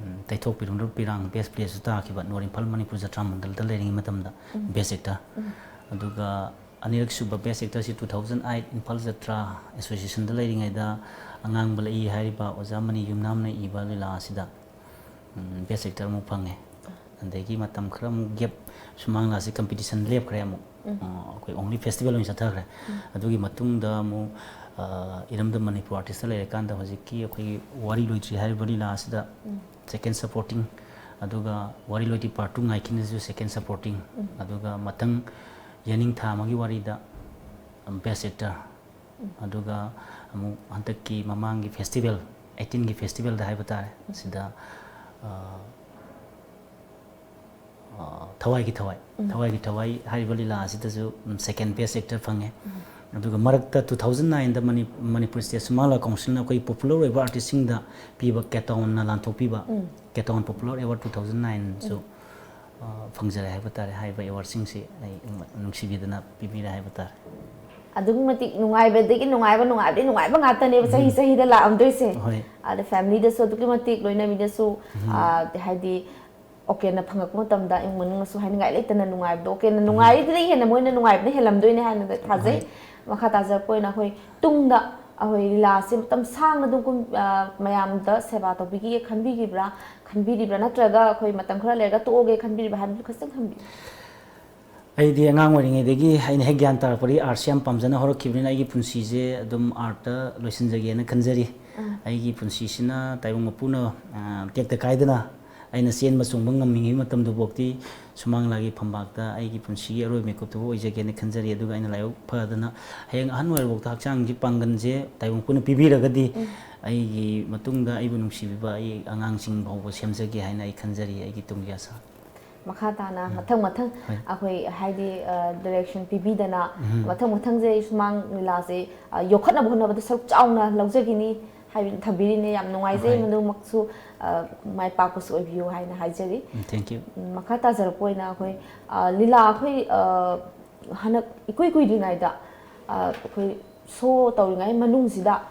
ꯎꯝ, ꯇꯩꯊꯣꯛ ꯄꯤꯔꯨꯝꯗ꯭ꯔ ꯄꯤꯔꯥꯡ ꯕꯦꯁ ꯄ꯭ꯂꯦꯁꯨ ꯇꯥꯈꯤꯕ ꯅꯣꯔ ꯏꯝꯐꯥꯜ ꯃꯅꯤꯄꯨꯔ ꯖꯇ꯭ꯔꯥ ꯃꯟꯗꯜꯗ ꯂꯩꯔꯤꯉꯩ ꯃꯇꯝꯗ ꯕꯦꯁ ꯑꯦꯛꯇꯔ꯫ ꯑꯗꯨꯒ ꯑꯅꯤꯔꯛ ꯁꯨꯕ best actor ꯁꯤ two thousand eight ꯏꯝꯐꯥꯜ ꯖꯇ꯭ꯔꯥ ꯑꯦꯁꯣꯁꯤꯌꯦꯁꯟꯗ ꯂꯩꯔꯤꯉꯩꯗ ꯑꯉꯥꯡꯕ ꯂꯛꯏ ꯍꯥꯏꯔꯤꯕ ꯑꯣꯖꯥ ꯃꯅꯤ ꯌꯨꯝꯅꯥꯝꯅ ꯏꯕ ꯂꯤꯂꯥ ꯑꯁꯤꯗ, ꯎꯝ, best actor ꯑꯃꯨꯛ ꯐꯪꯉꯦ꯫ ꯑꯗꯒꯤ ꯃꯇꯝ ꯈꯔ ꯑꯃꯨꯛ gap, ꯁꯨꯃꯥꯡ ꯂꯤꯂꯥꯁꯤ competition ꯂꯦꯞꯈ꯭ꯔꯦ ꯑꯃꯨꯛ꯫ ꯎꯝ꯫ ꯑ, ꯑꯩꯈꯣꯏ only festival ꯑꯣꯏꯅ ꯆꯠꯊꯈ꯭ꯔꯦ꯫ ꯎꯝ꯫ ꯑꯗꯨꯒꯤ ꯃꯇꯨꯡꯗ ꯑꯃꯨꯛ, ꯑ, ꯏꯔꯝꯗꯝ ꯃꯅꯤꯄꯨꯔ ꯑꯥꯔꯇꯤꯁꯇ ꯂꯩꯔꯀꯥꯟꯗ ꯍꯧꯖꯤꯛꯀꯤ ꯑꯩꯈꯣꯏꯒꯤ ꯋꯥꯔꯤ ꯂꯣꯏꯗ꯭ꯔꯤ ꯍꯥꯏꯔꯤꯕ ꯂꯤꯂꯥ ꯑꯁꯤꯗ ꯎꯝ꯫ Second supporting, ꯑꯗꯨꯒ ꯋꯥꯔꯤ ꯂꯣꯏꯗ꯭ꯔꯤ part two ꯉꯥꯏꯈꯤꯅꯁꯨ second supporting, ꯎꯝ꯫ ꯑꯗꯨꯒ ꯃꯊꯪ ꯌꯦꯅꯤꯡꯊꯥ ꯑꯃꯒꯤ ꯋꯥꯔꯤꯗ best actor, ꯎꯝ꯫ ꯑꯗꯨꯒ ꯑꯃꯨꯛ ꯍꯟꯗꯛꯀꯤ ꯃꯃꯥꯡꯒꯤ festival, eighteenꯒꯤ festivalꯗ ꯍꯥꯏꯕ ꯇꯥꯔꯦ, ꯎꯝ꯫ ꯁꯤꯗ, ꯑ, ꯑ, ꯊꯋꯥꯏꯒꯤ ꯊꯋꯥꯏ, ꯎꯝ꯫ ꯊꯋꯥꯏꯒꯤ ꯊꯋꯥꯏ ꯍꯥꯏꯔꯤꯕ ꯂꯤꯂꯥ ꯑꯁꯤꯗꯁꯨ, ꯎꯝ, second best actor ꯐꯪꯉꯦ꯫ ꯎꯝ꯫ ꯑꯗꯨꯒ ꯃꯔꯛꯇ two thousand nineꯗ ꯃꯅꯤ-, ꯃꯅꯤꯄꯨꯔ State ꯁꯨꯃꯥꯡ ꯂꯤꯂꯥ ꯀꯥꯎꯟꯁꯤꯜꯅ ꯑꯩꯈꯣꯏ popular ꯑꯣꯏꯕ ꯑꯥꯔꯇꯤꯁꯁꯤꯡꯗ ꯄꯤꯕ ꯀꯦꯇꯣꯟꯅ ꯂꯥꯟꯊꯣꯛꯄꯤꯕ, ꯎꯝ꯫ ꯀꯦꯇꯣꯟ popular award two thousand nineꯁꯨ, ꯎꯝ꯫ ꯑ, ꯐꯪꯖꯔꯦ ꯍꯥꯏꯕ ꯇꯥꯔꯦ꯫ ꯍꯥꯏꯔꯤꯕ awardꯁꯤꯡꯁꯤ ꯑꯩ ꯅꯨꯡꯁꯤꯕꯤꯗꯅ ꯄꯤꯕꯤꯔꯦ ꯍꯥꯏꯕ ꯇꯥꯔꯦ꯫ ꯑꯗꯨꯛꯀꯤ ꯃꯇꯤꯛ ꯅꯨꯡꯉꯥꯏꯕꯗꯒꯤ ꯅꯨꯡꯉꯥꯏꯕ, ꯅꯨꯡꯉꯥꯏꯕꯗꯒꯤ ꯅꯨꯡꯉꯥꯏꯕ ꯉꯥꯛꯇꯅꯦꯕ ꯆꯍꯤ ꯎꯝ꯫ ꯆꯍꯤꯗ ꯂꯥꯛꯑꯝꯗꯣꯏꯁꯦ꯫ ꯍꯣꯏ꯫ ꯑꯗ familyꯗꯁꯨ ꯑꯗꯨꯛꯀꯤ ꯃꯇꯤꯛ, ꯂꯣꯏꯅꯕꯤꯗꯁꯨ, ꯎꯝ꯫ ꯑ, ꯍꯥꯏꯗꯤ ꯑꯣꯀꯦꯅ ꯐꯪꯉꯛꯄ ꯃꯇꯝꯗ ꯏꯃꯨꯡ ꯃꯅꯨꯡꯅꯁꯨ ꯍꯥꯏꯅꯤꯡꯉꯥꯏ ꯂꯩꯇꯅ ꯅꯨꯡꯉꯥꯏꯕꯗꯣ, ꯑꯣꯀꯦꯅ ꯎꯝ꯫ ꯅꯨꯡꯉꯥꯏꯔꯤꯗꯒꯤ ꯍꯦꯟꯅ ꯃꯣꯏꯅ ꯅꯨꯡꯉꯥꯏꯕꯅ ꯍꯦꯜꯂꯝꯗꯣꯏꯅꯦ ꯍꯥꯏꯅ ꯊꯥꯖꯩ꯫ ꯍꯣꯏ꯫ ꯃꯈꯥ ꯇꯥꯖꯔꯛꯄ ꯑꯣꯏꯅ ꯑꯩꯈꯣꯏ ꯇꯨꯡꯗ ꯑꯩꯈꯣꯏ ꯂꯤꯂꯥꯁꯦ ꯃꯇꯝ ꯁꯥꯡꯅ ꯑꯗꯨꯝ ꯀꯨꯝ-, ꯑ, ꯃꯌꯥꯝꯗ ꯁꯦꯕꯥ ꯇꯧꯕꯤꯒꯦ ꯈꯟꯕꯤꯈꯤꯕ꯭ꯔꯥ, ꯈꯟꯕꯤꯔꯤꯕ꯭ꯔꯥ, ꯅꯠꯇ꯭ꯔꯒ ꯑꯩꯈꯣꯏ ꯃꯇꯝ ꯈꯔ ꯂꯩꯔꯒ ꯇꯣꯛꯑꯒꯦ ꯈꯟꯕꯤꯔꯤꯕ꯭ꯔꯥ ꯍꯥꯏꯕꯗꯨ ꯈꯤꯇꯪ ꯊꯝꯕꯤꯌꯨ꯫ ꯑꯩꯗꯤ ꯑꯉꯥꯡ ꯑꯣꯏꯔꯤꯉꯩꯗꯒꯤ ꯑꯩꯅ ꯍꯦꯛ ꯒ꯭ꯌꯥꯟ ꯇꯥꯔꯛꯄꯗꯒꯤ artꯁꯦ ꯌꯥꯝ ꯄꯥꯝꯖꯅ ꯍꯧꯔꯛꯈꯤꯕꯅꯤꯅ ꯑꯩꯒꯤ ꯄꯨꯟꯁꯤꯁꯦ ꯑꯗꯨꯝ artꯇ ꯂꯣꯏꯁꯤꯟꯖꯒꯦꯅ ꯈꯟꯖꯔꯤ꯫ ꯎꯝ꯫ ꯑꯩꯒꯤ ꯄꯨꯟꯁꯤꯁꯤꯅ ꯇꯥꯏꯕꯪ ꯃꯄꯨꯅ, ꯑ, ꯇꯦꯛꯇ ꯀꯥꯏꯗꯅ ꯑꯩꯅ ꯆꯦꯟꯕ ꯆꯣꯡꯕ ꯉꯝꯃꯤꯉꯩ ꯃꯇꯝꯗꯨꯐꯥꯎꯗꯤ ꯁꯨꯃꯥꯡ ꯂꯤꯂꯥꯒꯤ ꯐꯝꯕꯥꯛꯇ ꯑꯩꯒꯤ ꯄꯨꯟꯁꯤꯒꯤ ꯑꯔꯣꯏꯕ ꯃꯤꯀꯨꯞꯇꯨꯕꯨ ꯑꯣꯏꯖꯒꯦꯅ ꯈꯟꯖꯔꯤ꯫ ꯑꯗꯨꯒ ꯑꯩꯅ ꯂꯥꯏꯕꯛ ꯐꯗꯅ ꯍꯌꯦꯡ ꯑꯍꯟ ꯑꯣꯏꯔꯐꯥꯎꯗ ꯍꯛꯆꯥꯡꯒꯤ ꯄꯥꯡꯒꯜꯁꯦ ꯇꯥꯏꯕꯪ ꯃꯄꯨꯅ ꯄꯤꯕꯤꯔꯒꯗꯤ ꯎꯝ꯫ ꯑꯩꯒꯤ ꯃꯇꯨꯡꯗ ꯑꯩꯕꯨ ꯅꯨꯡꯁꯤꯕꯤꯕ ꯑꯩ ꯑꯉꯥꯡꯁꯤꯡ ꯐꯥꯎꯕ ꯁꯦꯝꯖꯒꯦ ꯍꯥꯏꯅ ꯑꯩ ꯈꯟꯖꯔꯤ, ꯑꯩꯒꯤ ꯇꯨꯡꯒꯤ ꯑꯁꯥ꯫ ꯃꯈꯥ ꯇꯥꯅ ꯎꯝ꯫ ꯃꯊꯪ ꯃꯊꯪ ꯍꯣꯏ꯫ ꯑꯩꯈꯣꯏ ꯍꯥꯏꯗꯤ, ꯑ, direction ꯄꯤꯕꯤꯗꯅ ꯎꯝ꯫ ꯃꯊꯪ ꯃꯊꯪꯁꯦ ꯑꯩ ꯁꯨꯃꯥꯡ ꯂꯤꯂꯥꯁꯦ, ꯑ, ꯌꯣꯛꯈꯠꯅꯕ ꯍꯣꯠꯅꯕꯗ ꯁꯔꯨꯛ ꯆꯥꯎꯅ ꯂꯧꯖꯈꯤꯅꯤ ꯍꯥꯏꯕꯗꯨ ꯊꯝꯕꯤꯔꯤꯅꯦ꯫ ꯌꯥꯝ ꯅꯨꯡꯉꯥꯏꯖꯩ꯫ ꯍꯣꯏ꯫ ꯃꯗꯨꯃꯛꯁꯨ, ꯑ, ꯃꯥꯏ ꯄꯥꯛꯄꯁꯨ ꯑꯣꯏꯕꯤꯌꯨ ꯍꯥꯏꯅ ꯍꯥꯏꯖꯔꯤ꯫ ꯎꯝ, thank you꯫ ꯎꯝ, ꯃꯈꯥ ꯇꯥꯖꯔꯛꯄ ꯑꯣꯏꯅ ꯑꯩꯈꯣꯏ, ꯑ, ꯂꯤꯂꯥ ꯑꯩꯈꯣꯏ, ꯑ, ꯍꯟꯗꯛ ꯏꯀꯨꯏ ꯀꯨꯏꯗ꯭ꯔꯤꯉꯩꯗ, ꯑ, ꯑꯩꯈꯣꯏ show ꯇꯧꯔꯤꯉꯩ ꯃꯅꯨꯡꯁꯤꯗ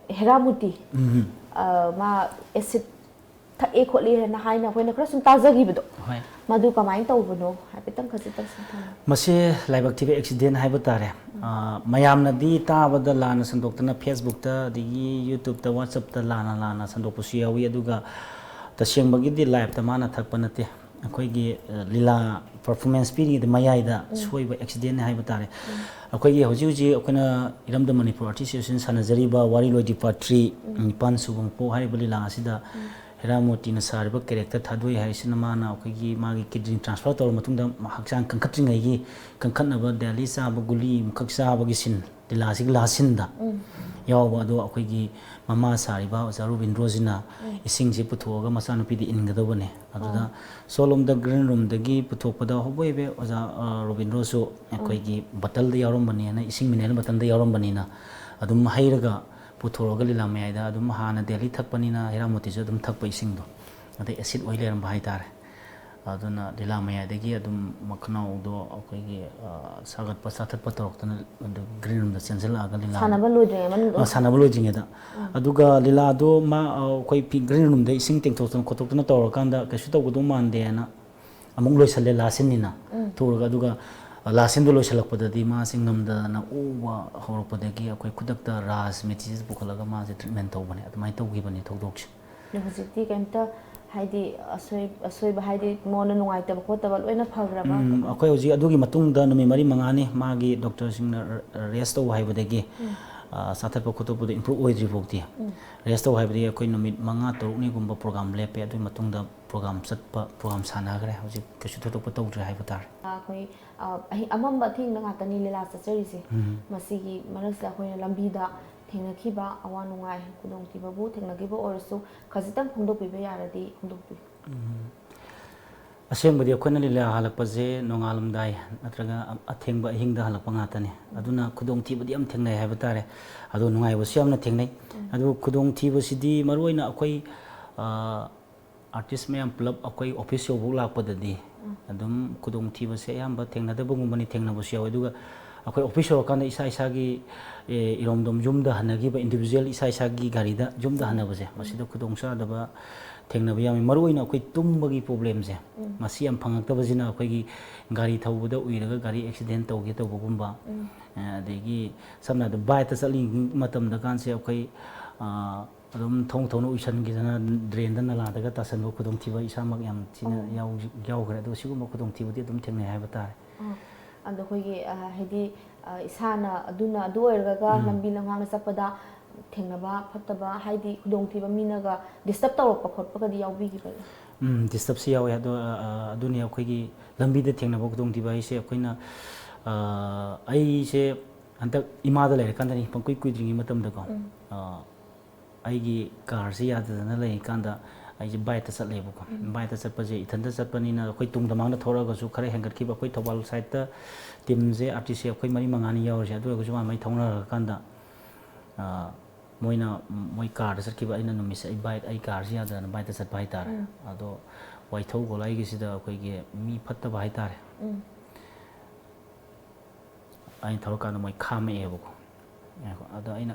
ꯍꯦꯔꯥꯃꯨꯇꯤ, ꯎꯝ꯫ ꯑ, ꯃꯥ acid ꯊꯛꯑꯦ ꯈꯣꯠꯂꯦꯅ ꯍꯥꯏꯅ ꯑꯩꯈꯣꯏꯅ ꯈꯔ ꯁꯨꯝ ꯇꯥꯖꯈꯤꯕꯗꯣ, ꯍꯣꯏ꯫ ꯃꯗꯨ ꯀꯃꯥꯏꯅ ꯇꯧꯕꯅꯣ ꯍꯥꯏꯐꯦꯠꯇꯪ ꯈꯖꯤꯛꯇꯪ ꯁꯨꯝ ꯊꯝꯕꯤꯌꯨ꯫ ꯃꯁꯤ ꯂꯥꯏꯕꯛ ꯊꯤꯕ ꯑꯦꯛꯁꯤꯗꯦꯟ ꯍꯥꯏꯕ ꯇꯥꯔꯦ꯫ ꯑꯥ, ꯃꯌꯥꯝꯅꯗꯤ ꯇꯥꯕꯗ ꯂꯥꯟꯅ ꯁꯟꯗꯣꯛꯇꯅ ꯐꯦꯁꯕꯨꯛꯇ ꯑꯗꯒꯤ ꯌꯨꯇ꯭ꯌꯨꯕꯇ ꯋꯥꯆꯞꯇ ꯂꯥꯟꯅ ꯂꯥꯟꯅ ꯁꯟꯗꯣꯛꯄꯁꯨ ꯌꯥꯎꯏ꯫ ꯑꯗꯨꯒ ꯇꯁꯦꯡꯕꯒꯤ ꯂꯥꯏꯐꯇ ꯃꯥꯅ ꯊꯛꯄ ꯅꯠꯇꯦ꯫ ꯑꯩꯈꯣꯏꯒꯤ, ꯑ, ꯂꯤꯂꯥ ꯄꯔꯐꯣꯔꯃꯦꯟꯁ ꯄꯤꯔꯤꯉꯩꯗ ꯃꯌꯥꯏꯗ ꯁꯣꯏꯕ ꯑꯦꯛꯁꯤꯗꯦꯟꯅꯤ ꯍꯥꯏꯕ ꯇꯥꯔꯦ꯫ ꯑꯩꯈꯣꯏꯒꯤ ꯍꯧꯖꯤꯛ ꯍꯧꯖꯤꯛ ꯑꯩꯈꯣꯏꯅ ꯏꯔꯝꯗꯝ ꯃꯅꯤꯄꯨꯔ ꯑꯥꯔꯇꯤꯁ ꯑꯦꯁꯣꯁꯤꯌꯦꯁꯟ ꯁꯥꯟꯅꯖꯔꯤꯕ ꯋꯥꯔꯤ ꯂꯣꯏꯗꯤ ꯄꯥꯔꯠ ꯊ꯭ꯔꯤ, ꯅꯤꯄꯥꯟ ꯁꯨꯕ ꯃꯄꯣꯛ ꯍꯥꯏꯔꯤꯕ ꯂꯤꯂꯥ ꯑꯁꯤꯗ ꯍꯦꯔꯥꯃꯣꯇꯤꯅ ꯁꯥꯔꯤꯕ ꯀꯦꯔꯦꯛꯇꯔ ꯊꯥꯗꯣꯏ ꯍꯥꯏꯔꯤꯁꯤꯅ ꯃꯥꯅ ꯑꯩꯈꯣꯏꯒꯤ ꯃꯥꯒꯤ ꯀꯤꯗꯅꯤ ꯇ꯭ꯔꯥꯟꯁꯐꯔ ꯇꯧꯔꯕ ꯃꯇꯨꯡꯗ ꯍꯛꯆꯥꯡ ꯀꯟꯈꯠꯇ꯭ꯔꯤꯉꯩꯒꯤ ꯀꯟꯈꯠꯅꯕ ꯗꯦꯂꯤ ꯆꯥꯕ ꯒꯨꯂꯤ ꯑꯃꯈꯛ ꯆꯥꯕꯒꯤ ꯁꯤꯟ, ꯂꯤꯂꯥꯁꯤꯒꯤ ꯂꯥꯁ ꯁꯤꯟꯗ ꯌꯥꯎꯕ ꯑꯗꯣ ꯑꯩꯈꯣꯏꯒꯤ ꯃꯃꯥ ꯁꯥꯔꯤꯕ ꯑꯣꯖꯥ ꯔꯣꯕꯤꯟꯗ꯭ꯔꯣꯁꯤꯅ ꯏꯁꯤꯡꯁꯤ ꯄꯨꯊꯣꯛꯑꯒ ꯃꯆꯥꯅꯨꯄꯤꯗ ꯏꯟꯒꯗꯧꯕꯅꯦ꯫ ꯑꯗꯨꯗ ꯁꯣꯂꯣꯝꯗ ꯒ꯭ꯔꯤꯟ ꯔꯨꯝꯗꯒꯤ ꯄꯨꯊꯣꯛꯄꯗ ꯍꯣꯕꯦ ꯍꯣꯕꯦ ꯑꯣꯖꯥ, ꯑ, ꯔꯣꯕꯤꯟꯗ꯭ꯔꯣꯁꯨ ꯑꯩꯈꯣꯏꯒꯤ ꯕꯇꯜꯗ ꯌꯥꯎꯔꯝꯕꯅꯦꯅ, ꯏꯁꯤꯡ ꯃꯤꯅꯔꯦꯜ ꯕꯇꯜꯗ ꯌꯥꯎꯔꯝꯕꯅꯤꯅ ꯑꯗꯨꯝ ꯍꯩꯔꯒ ꯄꯨꯊꯣꯔꯛꯑꯒ ꯂꯤꯂꯥ ꯃꯌꯥꯏꯗ ꯑꯗꯨꯝ ꯍꯥꯟꯅ ꯗꯦꯂꯤ ꯊꯛꯄꯅꯤꯅ ꯍꯦꯔꯥꯃꯣꯇꯤꯁꯨ ꯑꯗꯨꯝ ꯊꯛꯄ ꯏꯁꯤꯡꯗꯣ꯫ ꯑꯗꯩ ꯑꯦꯁꯤꯠ ꯑꯣꯏ ꯂꯩꯔꯝꯕ ꯍꯥꯏꯇꯥꯔꯦ꯫ ꯑꯗꯨꯅ ꯂꯤꯂꯥ ꯃꯌꯥꯏꯗꯒꯤ ꯑꯗꯨꯝ ꯃꯈꯅꯥꯎꯗꯣ ꯑꯩꯈꯣꯏꯒꯤ, ꯑ, ꯁꯥꯒꯠꯄ ꯆꯥꯊꯠꯄ ꯇꯧꯔꯛꯇꯅ ꯑꯗꯨ ꯒ꯭ꯔꯤꯟ ꯔꯨꯝꯗ ꯆꯦꯟꯁꯤꯜꯂꯛꯑꯒ ꯂꯤꯂꯥ ꯁꯥꯟꯅꯕ ꯂꯣꯏꯗ꯭ꯔꯤꯉꯩ ꯃꯅꯨꯡꯗ? ꯑ, ꯁꯥꯟꯅꯕ ꯂꯣꯏꯗ꯭ꯔꯤꯉꯩꯗ꯫ ꯑꯗꯨꯒ ꯂꯤꯂꯥꯗꯣ ꯃꯥ, ꯑ, ꯑꯩꯈꯣꯏ ꯐꯤ-, ꯒ꯭ꯔꯤꯟ ꯔꯨꯝꯗ ꯏꯁꯤꯡ ꯇꯦꯡꯊꯣꯛꯇꯅ ꯈꯣꯠꯇꯣꯛꯇꯅ ꯇꯧꯔꯀꯥꯟꯗ ꯀꯩꯁꯨ ꯇꯧꯒꯗꯧ ꯃꯥꯟꯗꯦꯅ ꯑꯃꯨꯛ ꯂꯣꯏꯁꯜꯂꯦ, ꯂꯥꯁ ꯁꯤꯟꯅꯤꯅ꯫ ꯊꯣꯛꯎꯔꯒ ꯑꯗꯨꯒ, ꯑ, ꯂꯥꯁ ꯁꯤꯟꯗꯣ ꯂꯣꯏꯁꯤꯜꯂꯛꯄꯗꯗꯤ ꯃꯥꯁꯦ ꯉꯝꯗꯗꯅ ꯑꯣꯕ ꯍꯧꯔꯛꯄꯗꯒꯤ ꯑꯩꯈꯣꯏ ꯈꯨꯗꯛꯇ ꯔꯥꯖ ꯃꯦꯊꯤꯁ ꯄꯨꯈꯠꯂꯒ ꯃꯥꯁꯦ ꯇ꯭ꯔꯤꯠꯃꯦꯟ ꯇꯧꯕꯅꯦ꯫ ꯑꯗꯨꯃꯥꯏꯅ ꯇꯧꯈꯤꯕꯅꯦ ꯊꯧꯗꯣꯛꯁꯦ꯫ ꯑꯗꯣ ꯍꯧꯖꯤꯛꯇꯤ ꯀꯩꯝꯇ, ꯍꯥꯏꯗꯤ, ꯑꯁꯣꯏ-, ꯑꯁꯣꯏꯕ ꯍꯥꯏꯗꯤ ꯃꯉꯣꯟꯗ ꯅꯨꯡꯉꯥꯏꯇꯕ ꯈꯣꯠꯇꯕ ꯂꯣꯏꯅ ꯐꯈ꯭ꯔꯕ? ꯎꯝ, ꯑꯩꯈꯣꯏ ꯍꯧꯖꯤꯛ ꯑꯗꯨꯒꯤ ꯃꯇꯨꯡꯗ ꯅꯨꯃꯤꯠ ꯃꯔꯤ ꯃꯉꯥꯅꯤ ꯃꯥꯒꯤ ꯗꯣꯛꯇꯔꯁꯤꯡꯅ ꯔ-, ꯔꯦꯁ ꯇꯧ ꯍꯥꯏꯕꯗꯒꯤ, ꯑ, ꯆꯥꯊꯠꯄ ꯈꯣꯠꯇꯣꯛꯄꯗꯣ ꯏꯝꯄ꯭ꯔꯨꯞ ꯑꯣꯏꯗ꯭ꯔꯤ ꯐꯥꯎꯗꯤ ꯔꯦꯁ ꯇꯧ ꯍꯥꯏꯕꯗꯒꯤ ꯑꯩꯈꯣꯏ ꯅꯨꯃꯤꯠ ꯃꯉꯥ ꯇꯔꯨꯛꯅꯤꯒꯨꯝꯕ ꯄ꯭ꯔꯣꯒꯥꯝ ꯂꯦꯞꯄꯦ꯫ ꯑꯗꯨꯒꯤ ꯃꯇꯨꯡꯗ ꯄ꯭ꯔꯣꯒꯥꯝ ꯆꯠꯄ, ꯄ꯭ꯔꯣꯒꯥꯝ ꯁꯥꯟꯅꯈ꯭ꯔꯦ꯫ ꯍꯧꯖꯤꯛ ꯀꯩꯁꯨ ꯊꯣꯏꯗꯣꯛꯄ ꯇꯧꯗ꯭ꯔꯦ ꯍꯥꯏꯕ ꯇꯥꯔꯦ꯫ ꯑꯩꯈꯣꯏ, ꯑ, ꯑꯍꯤꯡ ꯑꯃꯝꯕ ꯑꯊꯦꯡꯕ ꯉꯥꯛꯇꯅꯤ ꯂꯤꯂꯥ ꯆꯠꯆꯔꯤꯁꯦ꯫ ꯃꯁꯤꯒꯤ ꯃꯔꯛꯁꯤꯗ ꯑꯩꯈꯣꯏꯅ ꯂꯝꯕꯤꯗ ꯊꯦꯡꯅꯈꯤꯕ ꯑꯋꯥ ꯅꯨꯡꯉꯥꯏ, ꯈꯨꯗꯣꯡꯊꯤꯕꯕꯨ ꯊꯦꯡꯅꯈꯤꯕ ꯑꯣꯏꯔꯁꯨ ꯈꯖꯤꯛꯇꯪ ꯐꯣꯡꯗꯣꯛꯄꯤꯕ ꯌꯥꯔꯗꯤ ꯐꯣꯡꯗꯣꯛꯄꯤꯌꯨ꯫ ꯑꯁꯦꯡꯕꯗꯤ ꯑꯩꯈꯣꯏꯅ ꯂꯤꯂꯥ ꯍꯜꯂꯛꯄꯁꯦ ꯅꯣꯡꯉꯥꯜꯂꯝꯗꯥꯏ ꯅꯠꯇ꯭ꯔꯒ ꯑꯊꯦꯡꯕ ꯑꯍꯤꯡꯗ ꯍꯜꯂꯛꯄ ꯉꯥꯛꯇꯅꯤ꯫ ꯑꯗꯨꯅ ꯈꯨꯗꯣꯡꯊꯤꯕꯗꯤ ꯌꯥꯝ ꯊꯦꯡꯅꯩ ꯍꯥꯏꯕ ꯇꯥꯔꯦ꯫ ꯑꯗꯣ ꯅꯨꯡꯉꯥꯏꯕꯁꯨ ꯌꯥꯝꯅ ꯊꯦꯡꯅꯩ꯫ ꯑꯗꯨꯕꯨ ꯈꯨꯗꯣꯡꯊꯤꯕꯁꯤꯗꯤ ꯃꯔꯨꯑꯣꯏꯅ ꯑꯩꯈꯣꯏ, ꯑ, ꯑꯥꯔꯇꯤꯁ ꯃꯌꯥꯝ ꯄꯨꯂꯞ ꯑꯩꯈꯣꯏ ꯑꯣꯐꯤꯁ ꯌꯧꯕ ꯂꯥꯛꯄꯗꯗꯤ ꯑꯗꯨꯝ ꯈꯨꯗꯣꯡꯊꯤꯕꯁꯦ ꯑꯌꯥꯝꯕ ꯊꯦꯡꯅꯗꯕꯒꯨꯝꯕꯅꯤ, ꯊꯦꯡꯅꯕꯁꯨ ꯌꯥꯎꯋꯤ꯫ ꯑꯗꯨꯒ ꯑꯩꯈꯣꯏ ꯑꯣꯐꯤꯁ ꯌꯧꯔꯀꯥꯟꯗ ꯏꯁꯥ ꯏꯁꯥꯒꯤ, ꯑꯦ, ꯏꯔꯣꯝꯗꯣꯝ ꯌꯨꯝꯗ ꯍꯟꯅꯈꯤꯕ, ꯏꯟꯗꯤꯕꯤꯖꯨꯋꯦꯜ ꯏꯁꯥ ꯏꯁꯥꯒꯤ ꯒꯥꯔꯤꯗ ꯌꯨꯝꯗ ꯍꯟꯅꯕꯁꯦ, ꯃꯁꯤꯗ ꯈꯨꯗꯣꯡꯆꯥꯗꯕ ꯊꯦꯡꯅꯕ ꯌꯥꯎꯏ꯫ ꯃꯔꯨꯑꯣꯏꯅ ꯑꯩꯈꯣꯏ ꯇꯨꯝꯕꯒꯤ ꯄ꯭ꯔꯣꯕ꯭ꯂꯦꯝꯁꯦ, ꯎꯝ꯫ ꯃꯁꯤ ꯌꯥꯝ ꯐꯪꯉꯛꯇꯕꯁꯤꯅ ꯑꯩꯈꯣꯏꯒꯤ ꯒꯥꯔꯤ ꯊꯧꯕꯗ ꯎꯏꯔꯒ ꯒꯥꯔꯤ ꯑꯦꯛꯁꯤꯗꯦꯟ ꯇꯧꯒꯦ ꯇꯧꯕꯒꯨꯝꯕ, ꯎꯝ꯫ ꯑ, ꯑꯗꯒꯤ ꯁꯝꯅ ꯍꯥꯏꯔꯕꯗ ꯕꯥꯏꯛꯇ ꯆꯠꯂꯤꯉꯩ ꯃꯇꯝꯗ ꯀꯥꯟꯁꯦ ꯑꯩꯈꯣꯏ, ꯑ, ꯑꯗꯨꯝ ꯊꯧ ꯊꯧꯅ ꯎꯏꯁꯟꯈꯤꯗꯅ ꯗ꯭ꯔꯦꯟꯗ ꯅꯂꯥꯗꯒ ꯇꯥꯁꯟꯕ ꯈꯨꯗꯣꯡꯊꯤꯕ ꯏꯁꯥꯃꯛ ꯌꯥꯝ ꯊꯤꯅ ꯑꯣ꯫ ꯌꯥꯎ-, ꯌꯥꯎꯈ꯭ꯔꯦ꯫ ꯑꯗꯣ ꯁꯤꯒꯨꯝꯕ ꯈꯨꯗꯣꯡꯊꯤꯕꯗꯤ ꯑꯗꯨꯝ ꯊꯦꯡꯅꯩ ꯍꯥꯏꯕ ꯇꯥꯔꯦ꯫ ꯑꯥ, ꯑꯗꯣ ꯑꯩꯈꯣꯏꯒꯤ, ꯑ, ꯍꯥꯏꯗꯤ, ꯑ, ꯏꯁꯥꯅ ꯑꯗꯨꯅ ꯑꯗꯨ ꯑꯣꯏꯔꯒ ꯎꯝ꯫ ꯂꯝꯕꯤ ꯂꯝꯈꯥꯡꯗ ꯆꯠꯄꯗ ꯊꯦꯡꯅꯕ ꯐꯠꯇꯕ, ꯍꯥꯏꯗꯤ ꯈꯨꯗꯣꯡꯊꯤꯕ ꯃꯤꯅꯒ ꯗꯤꯁꯇꯔꯕ ꯇꯧꯔꯛꯄ ꯈꯣꯠꯄꯒꯗꯤ ꯌꯥꯎꯕꯤꯈꯤꯕ꯭ꯔꯥ? ꯎꯝ, ꯗꯤꯁꯇꯔꯕꯁꯤ ꯌꯥꯎꯋꯦ꯫ ꯑꯗꯣ, ꯑ, ꯑ, ꯑꯗꯨꯅꯤ ꯑꯩꯈꯣꯏꯒꯤ ꯂꯝꯕꯤꯗ ꯊꯦꯡꯅꯕ ꯈꯨꯗꯣꯡꯊꯤꯕ ꯍꯥꯏꯁꯦ ꯑꯩꯈꯣꯏꯅ, ꯑ, ꯑꯩꯁꯦ ꯍꯟꯗꯛ ꯏꯃꯥꯗ ꯂꯩꯔꯀꯥꯟꯗꯅꯤ, ꯄꯪꯀꯨꯏ ꯀꯨꯏꯗ꯭ꯔꯤꯉꯩ ꯃꯇꯝꯗꯀꯣ꯫ ꯎꯝ꯫ ꯑ, ꯑꯩꯒꯤ ꯀꯥꯔꯁꯤ ꯌꯥꯗꯗꯅ ꯂꯩꯔꯤꯀꯥꯟꯗ ꯑꯩꯁꯦ ꯕꯥꯏꯛꯇ ꯆꯠꯂꯦꯕꯀꯣ꯫ ꯎꯝ꯫ ꯕꯥꯏꯛꯇ ꯆꯠꯄꯁꯦ ꯏꯊꯟꯇ ꯆꯠꯄꯅꯤꯅ ꯑꯩꯈꯣꯏ ꯇꯨꯡꯗ ꯃꯥꯡꯗ ꯊꯧꯔꯛꯑꯒꯁꯨ ꯈꯔ ꯍꯦꯟꯒꯠꯈꯤꯕ ꯑꯩꯈꯣꯏ ꯊꯧꯕꯥꯜ ꯁꯥꯏꯠꯇ ꯇꯤꯝꯁꯦ, ꯑꯥꯔꯇꯤꯁꯁꯦ ꯑꯩꯈꯣꯏ ꯃꯔꯤ ꯃꯉꯥꯅꯤ ꯌꯥꯎꯔꯤꯁꯦ꯫ ꯑꯗꯨ ꯑꯣꯏꯔꯒꯁꯨ ꯃꯥ ꯃꯩ ꯊꯧꯅꯔꯀꯥꯟꯗ, ꯑ, ꯃꯣꯏꯅ ꯃꯣꯏ ꯀꯥꯔꯗ ꯆꯠꯈꯤꯕ, ꯑꯩꯅ ꯅꯨꯃꯤꯠꯁꯦ ꯑꯩ ꯕꯥꯏꯛ, ꯑꯩ ꯀꯥꯔꯁꯤ ꯌꯥꯗꯗꯅ ꯕꯥꯏꯛꯇ ꯆꯠꯄ ꯍꯥꯏꯇꯥꯔꯦ꯫ ꯎꯝ꯫ ꯑꯗꯣ ꯋꯥꯏꯊꯧ ꯒꯣꯂꯥꯏꯒꯤꯁꯤꯗ ꯑꯩꯈꯣꯏꯒꯤ ꯃꯤ ꯐꯠꯇꯕ ꯍꯥꯏꯇꯥꯔꯦ꯫ ꯎꯝ꯫ ꯑꯩꯅ ꯊꯧꯔꯀꯥꯟꯗ ꯃꯣꯏ ꯈꯥꯝꯃꯛꯑꯦꯕꯀꯣ꯫ ꯉꯥꯏꯈꯣ, ꯑꯗꯣ ꯑꯩꯅ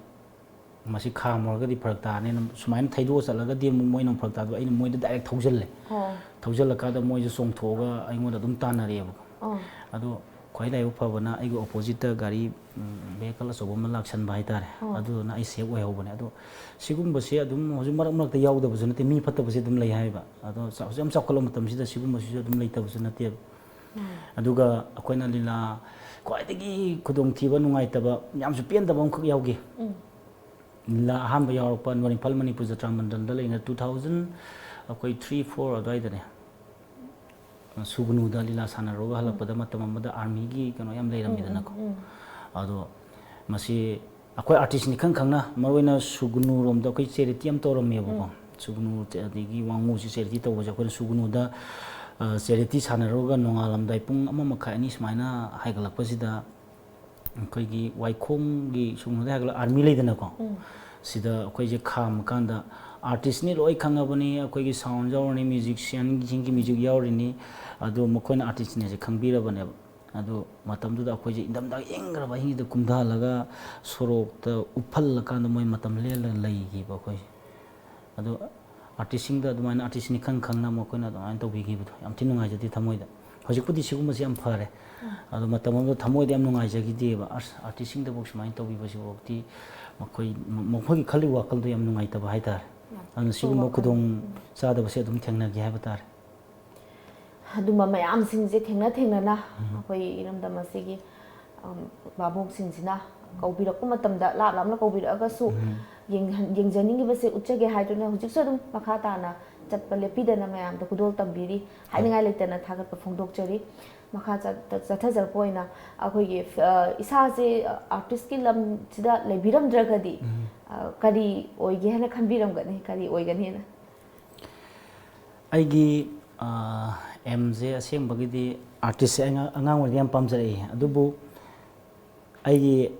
ꯃꯁꯤ ꯈꯥꯝꯃꯨꯔꯒꯗꯤ ꯐꯔꯛ ꯇꯥꯔꯅꯤꯅ ꯁꯨꯃꯥꯏꯅ ꯊꯩꯗꯣꯛꯑ ꯆꯠꯂꯒꯗꯤ ꯑꯃꯨꯛ ꯃꯣꯏꯅ ꯑꯃꯨꯛ ꯐꯔꯛ ꯇꯥꯗꯣꯏꯕ꯫ ꯑꯩꯅ ꯃꯣꯏꯗ ꯗꯥꯏꯔꯦꯛ ꯊꯧꯖꯤꯜꯂꯦ꯫ ꯑꯣ꯫ ꯊꯧꯖꯤꯜꯂꯀꯥꯟꯗ ꯃꯣꯏꯁꯦ ꯆꯣꯡꯊꯣꯛꯑꯒ ꯑꯩꯉꯣꯟꯗ ꯑꯗꯨꯝ ꯇꯥꯟꯅꯔꯛꯑꯦꯕꯀꯣ꯫ ꯑꯣ꯫ ꯑꯗꯣ ꯈ꯭ꯋꯥꯏ ꯂꯥꯏꯕꯛ ꯐꯕꯅ ꯑꯩꯒꯤ ꯑꯣꯄꯣꯖꯤꯠꯇ ꯒꯥꯔꯤ, ꯎꯝ, ꯚꯦꯍꯤꯀꯜ ꯑꯆꯧꯕ ꯑꯃ ꯂꯥꯛꯁꯟꯕ ꯍꯥꯏꯇꯥꯔꯦ꯫ ꯑꯣ꯫ ꯑꯗꯨꯗꯨꯅ ꯑꯩ ꯁꯦꯐ ꯑꯣꯏꯍꯧꯕꯅꯦ꯫ ꯑꯗꯣ ꯁꯤꯒꯨꯝꯕꯁꯦ ꯑꯗꯨꯝ ꯍꯧꯖꯤꯛ ꯃꯔꯛ ꯃꯔꯛꯇ ꯌꯥꯎꯗꯕꯁꯨ ꯅꯠꯇꯦ, ꯃꯤ ꯐꯠꯇꯕꯁꯦ ꯑꯗꯨꯝ ꯂꯩ ꯍꯥꯏꯕ꯫ ꯑꯗꯣ ꯆꯥꯎ-, ꯍꯧꯖꯤꯛ ꯌꯥꯝ ꯆꯥꯎꯈꯠꯂꯕ ꯃꯇꯝꯁꯤꯗ ꯁꯤꯒꯨꯝꯕꯁꯤꯁꯨ ꯑꯗꯨꯝ ꯂꯩꯇꯕꯁꯨ ꯅꯠꯇꯦꯕ꯫ ꯎꯝ꯫ ꯑꯗꯨꯒ ꯑꯩꯈꯣꯏꯅ ꯂꯤꯂꯥ ꯈ꯭ꯋꯥꯏꯗꯒꯤ ꯈꯨꯗꯣꯡꯊꯤꯕ, ꯅꯨꯡꯉꯥꯏꯇꯕ, ꯌꯥꯝꯁꯨ ꯄꯦꯟꯗꯕ ꯑꯃꯈꯛ ꯌꯥꯎꯈꯤ꯫ ꯎꯝ꯫ ꯂꯤꯂꯥ ꯑꯍꯥꯟꯕ ꯌꯥꯎꯔꯛꯄ ꯅꯣꯔ ꯏꯝꯐꯥꯜ ꯃꯅꯤꯄꯨꯔ ꯖꯇ꯭ꯔꯥ ꯃꯟꯗꯜꯗ ꯂꯩꯅ two thousand, ꯑꯩꯈꯣꯏ three four ꯑꯗꯨꯋꯥꯏꯗꯅꯦ꯫ ꯁꯨꯒꯅꯨꯗ ꯂꯤꯂꯥ ꯁꯥꯟꯅꯔꯨꯔꯒ ꯎꯝ꯫ ꯍꯜꯂꯛꯄꯗ ꯃꯇꯝ ꯑꯃꯗ ꯑꯥꯔꯃꯤꯒꯤ ꯀꯩꯅꯣ ꯌꯥꯝ ꯎꯝ, ꯎꯝ, ꯂꯩꯔꯝꯃꯤꯗꯅꯀꯣ꯫ ꯎꯝ꯫ ꯑꯗꯣ ꯃꯁꯤ ꯑꯩꯈꯣꯏ ꯑꯥꯔꯇꯤꯁꯅꯤ ꯈꯪ ꯈꯪꯅ, ꯃꯔꯨꯑꯣꯏꯅ ꯁꯨꯒꯅꯨꯔꯣꯝꯗ ꯑꯩꯈꯣꯏ ꯆꯦꯔꯤꯇꯤ ꯑꯃ ꯇꯧꯔꯝꯃꯦꯕꯀꯣ꯫ ꯎꯝ꯫ ꯁꯨꯒꯅꯨ, ꯑꯗꯒꯤ ꯋꯥꯉꯨꯁꯤ ꯆꯦꯔꯤꯇꯤ ꯇꯧꯕꯁꯦ ꯑꯩꯈꯣꯏꯅ ꯁꯨꯒꯅꯨꯗ, ꯑ, ꯆꯦꯔꯤꯇꯤ ꯁꯥꯟꯅꯔꯨꯔꯒ ꯅꯣꯡꯉꯥꯜꯂꯝꯗꯥꯏ ꯄꯨꯡ ꯑꯃ ꯃꯈꯥꯏ, ꯑꯅꯤ ꯁꯨꯃꯥꯏꯅ ꯍꯥꯏꯒꯠꯂꯛꯄꯁꯤꯗ ꯑꯩꯈꯣꯏꯒꯤ ꯋꯥꯏꯈꯣꯡꯒꯤ ꯁꯨꯒꯅꯨꯗ ꯍꯥꯏꯒꯠꯂꯒ ꯑꯥꯔꯃꯤ ꯂꯩꯗꯅꯀꯣ꯫ ꯎꯝ꯫ ꯁꯤꯗ ꯑꯩꯈꯣꯏꯁꯦ ꯈꯥꯝꯃꯀꯥꯟꯗ ꯑꯥꯔꯇꯤꯁꯅꯤ ꯂꯣꯏ ꯈꯪꯉꯕꯅꯤ, ꯑꯩꯈꯣꯏꯒꯤ ꯁꯥꯎꯟ ꯌꯥꯎꯔꯅꯤ, ꯃ꯭ꯌꯨꯖꯤꯛꯁꯤꯌꯥꯟꯁꯤꯡꯒꯤ ꯃ꯭ꯌꯨꯖꯤꯛ ꯌꯥꯎꯔꯤꯅꯤ, ꯑꯗꯣ ꯃꯈꯣꯏꯅ ꯑꯥꯔꯇꯤꯁꯅꯦꯁꯦ ꯈꯪꯕꯤꯔꯕꯅꯦꯕ꯫ ꯑꯗꯣ ꯃꯇꯝꯗꯨꯗ ꯑꯩꯈꯣꯏꯁꯦ ꯏꯪꯊꯝꯊꯥꯒꯤ ꯏꯪꯈ꯭ꯔꯕ ꯑꯍꯤꯡꯁꯤꯗ ꯀꯨꯝꯊꯍꯜꯂꯒ ꯁꯣꯔꯣꯛꯇ ꯎꯞꯍꯜꯂꯀꯥꯟꯗ ꯃꯣꯏ ꯃꯇꯝ ꯂꯦꯜꯂꯒ ꯂꯩꯈꯤꯕ ꯑꯩꯈꯣꯏꯁꯦ꯫ ꯑꯗꯣ ꯑꯥꯔꯇꯤꯁꯁꯤꯡꯗ ꯑꯗꯨꯃꯥꯏꯅ ꯑꯥꯔꯇꯤꯁꯅꯤ ꯈꯪ ꯈꯪꯅ ꯃꯈꯣꯏꯅ ꯑꯗꯨꯃꯥꯏꯅ ꯇꯧꯕꯤꯈꯤꯕꯗꯣ ꯌꯥꯝ ꯊꯤ ꯅꯨꯡꯉꯥꯏꯖꯗꯦ ꯊꯃꯣꯏꯗ꯫ ꯍꯧꯖꯤꯛꯄꯨꯗꯤ ꯁꯤꯒꯨꯝꯕꯁꯤ ꯌꯥꯝ ꯐꯔꯦ꯫ ꯑꯗꯣ ꯃꯇꯝ ꯑꯃꯗ ꯊꯃꯣꯏꯗ ꯌꯥꯝ ꯅꯨꯡꯉꯥꯏꯖꯈꯤꯗꯦꯕ, ꯑꯁ, ꯑꯥꯔꯇꯤꯁꯁꯤꯡꯗꯐꯥꯎ ꯁꯨꯃꯥꯏꯅ ꯇꯧꯕꯤꯕꯁꯤꯐꯥꯎꯗꯤ ꯃꯈꯣꯏ, ꯃꯈꯣꯏꯒꯤ ꯈꯜꯂꯤꯕ ꯋꯥꯈꯜꯗꯣ ꯌꯥꯝ ꯅꯨꯡꯉꯥꯏꯇꯕ ꯍꯥꯏꯇꯥꯔꯦ꯫ ꯑꯗꯨꯅ ꯁꯤꯒꯨꯝꯕ ꯈꯨꯗꯣꯡ ꯆꯥꯗꯕꯁꯦ ꯑꯗꯨꯝ ꯊꯦꯡꯅꯈꯤ ꯍꯥꯏꯕ ꯇꯥꯔꯦ꯫ ꯑꯗꯨꯝꯕ ꯃꯌꯥꯝꯁꯤꯡꯁꯦ ꯊꯦꯡꯅ ꯊꯦꯡꯅꯅ ꯑꯩꯈꯣꯏ ꯏꯔꯝꯗꯝ ꯑꯁꯤꯒꯤ, ꯑꯝ, ꯚꯥꯕꯣꯛꯁꯤꯡꯁꯤꯅ ꯀꯧꯕꯤꯔꯛꯄ ꯃꯇꯝꯗ, ꯂꯥꯞ ꯂꯥꯞꯅ ꯀꯧꯕꯤꯔꯛꯑꯒꯁꯨ, ꯌꯦꯡꯍꯟ-, ꯌꯦꯡꯖꯅꯤꯡꯉꯤꯕꯁꯦ ꯎꯠꯆꯒꯦ ꯍꯥꯏꯗꯨꯅ ꯍꯧꯖꯤꯛꯁꯨ ꯑꯗꯨꯝ ꯃꯈꯥ ꯇꯥꯅ ꯆꯠꯄ ꯂꯦꯞꯄꯤꯗꯅ ꯃꯌꯥꯝꯗ ꯈꯨꯗꯣꯜ ꯇꯝꯕꯤꯔꯤ꯫ ꯍꯥꯏꯅꯤꯡꯉꯥꯏ ꯂꯩꯇꯅ ꯊꯥꯒꯠꯄ ꯐꯣꯡꯗꯣꯛꯆꯔꯤ꯫ ꯃꯈꯥ ꯆꯠ-, ꯆꯠꯊꯖꯔꯛꯄ ꯑꯣꯏꯅ ꯑꯩꯈꯣꯏꯒꯤ, ꯑ, ꯏꯁꯥꯁꯦ ꯑꯥꯔꯇꯤꯁꯀꯤ ꯂꯝꯁꯤꯗ ꯂꯩꯕꯤꯔꯝꯗ꯭ꯔꯒꯗꯤ, ꯑ, ꯀꯔꯤ ꯑꯣꯏꯒꯦ ꯍꯥꯏꯅ ꯈꯟꯕꯤꯔꯝꯒꯅꯤ, ꯀꯔꯤ ꯑꯣꯏꯒꯅꯤ ꯍꯥꯏꯅ? ꯑꯩꯒꯤ, ꯑ, ꯑꯦꯝꯁꯦ ꯑꯁꯦꯡꯕꯒꯤꯗꯤ ꯑꯥꯔꯇꯤꯁꯁꯦ ꯑꯩ ꯑꯉꯥꯡ ꯑꯣꯏꯔꯤꯉꯩ ꯌꯥꯝ ꯄꯥꯝꯖꯔꯛꯏ꯫ ꯑꯗꯨꯕꯨ ꯑꯩꯒꯤ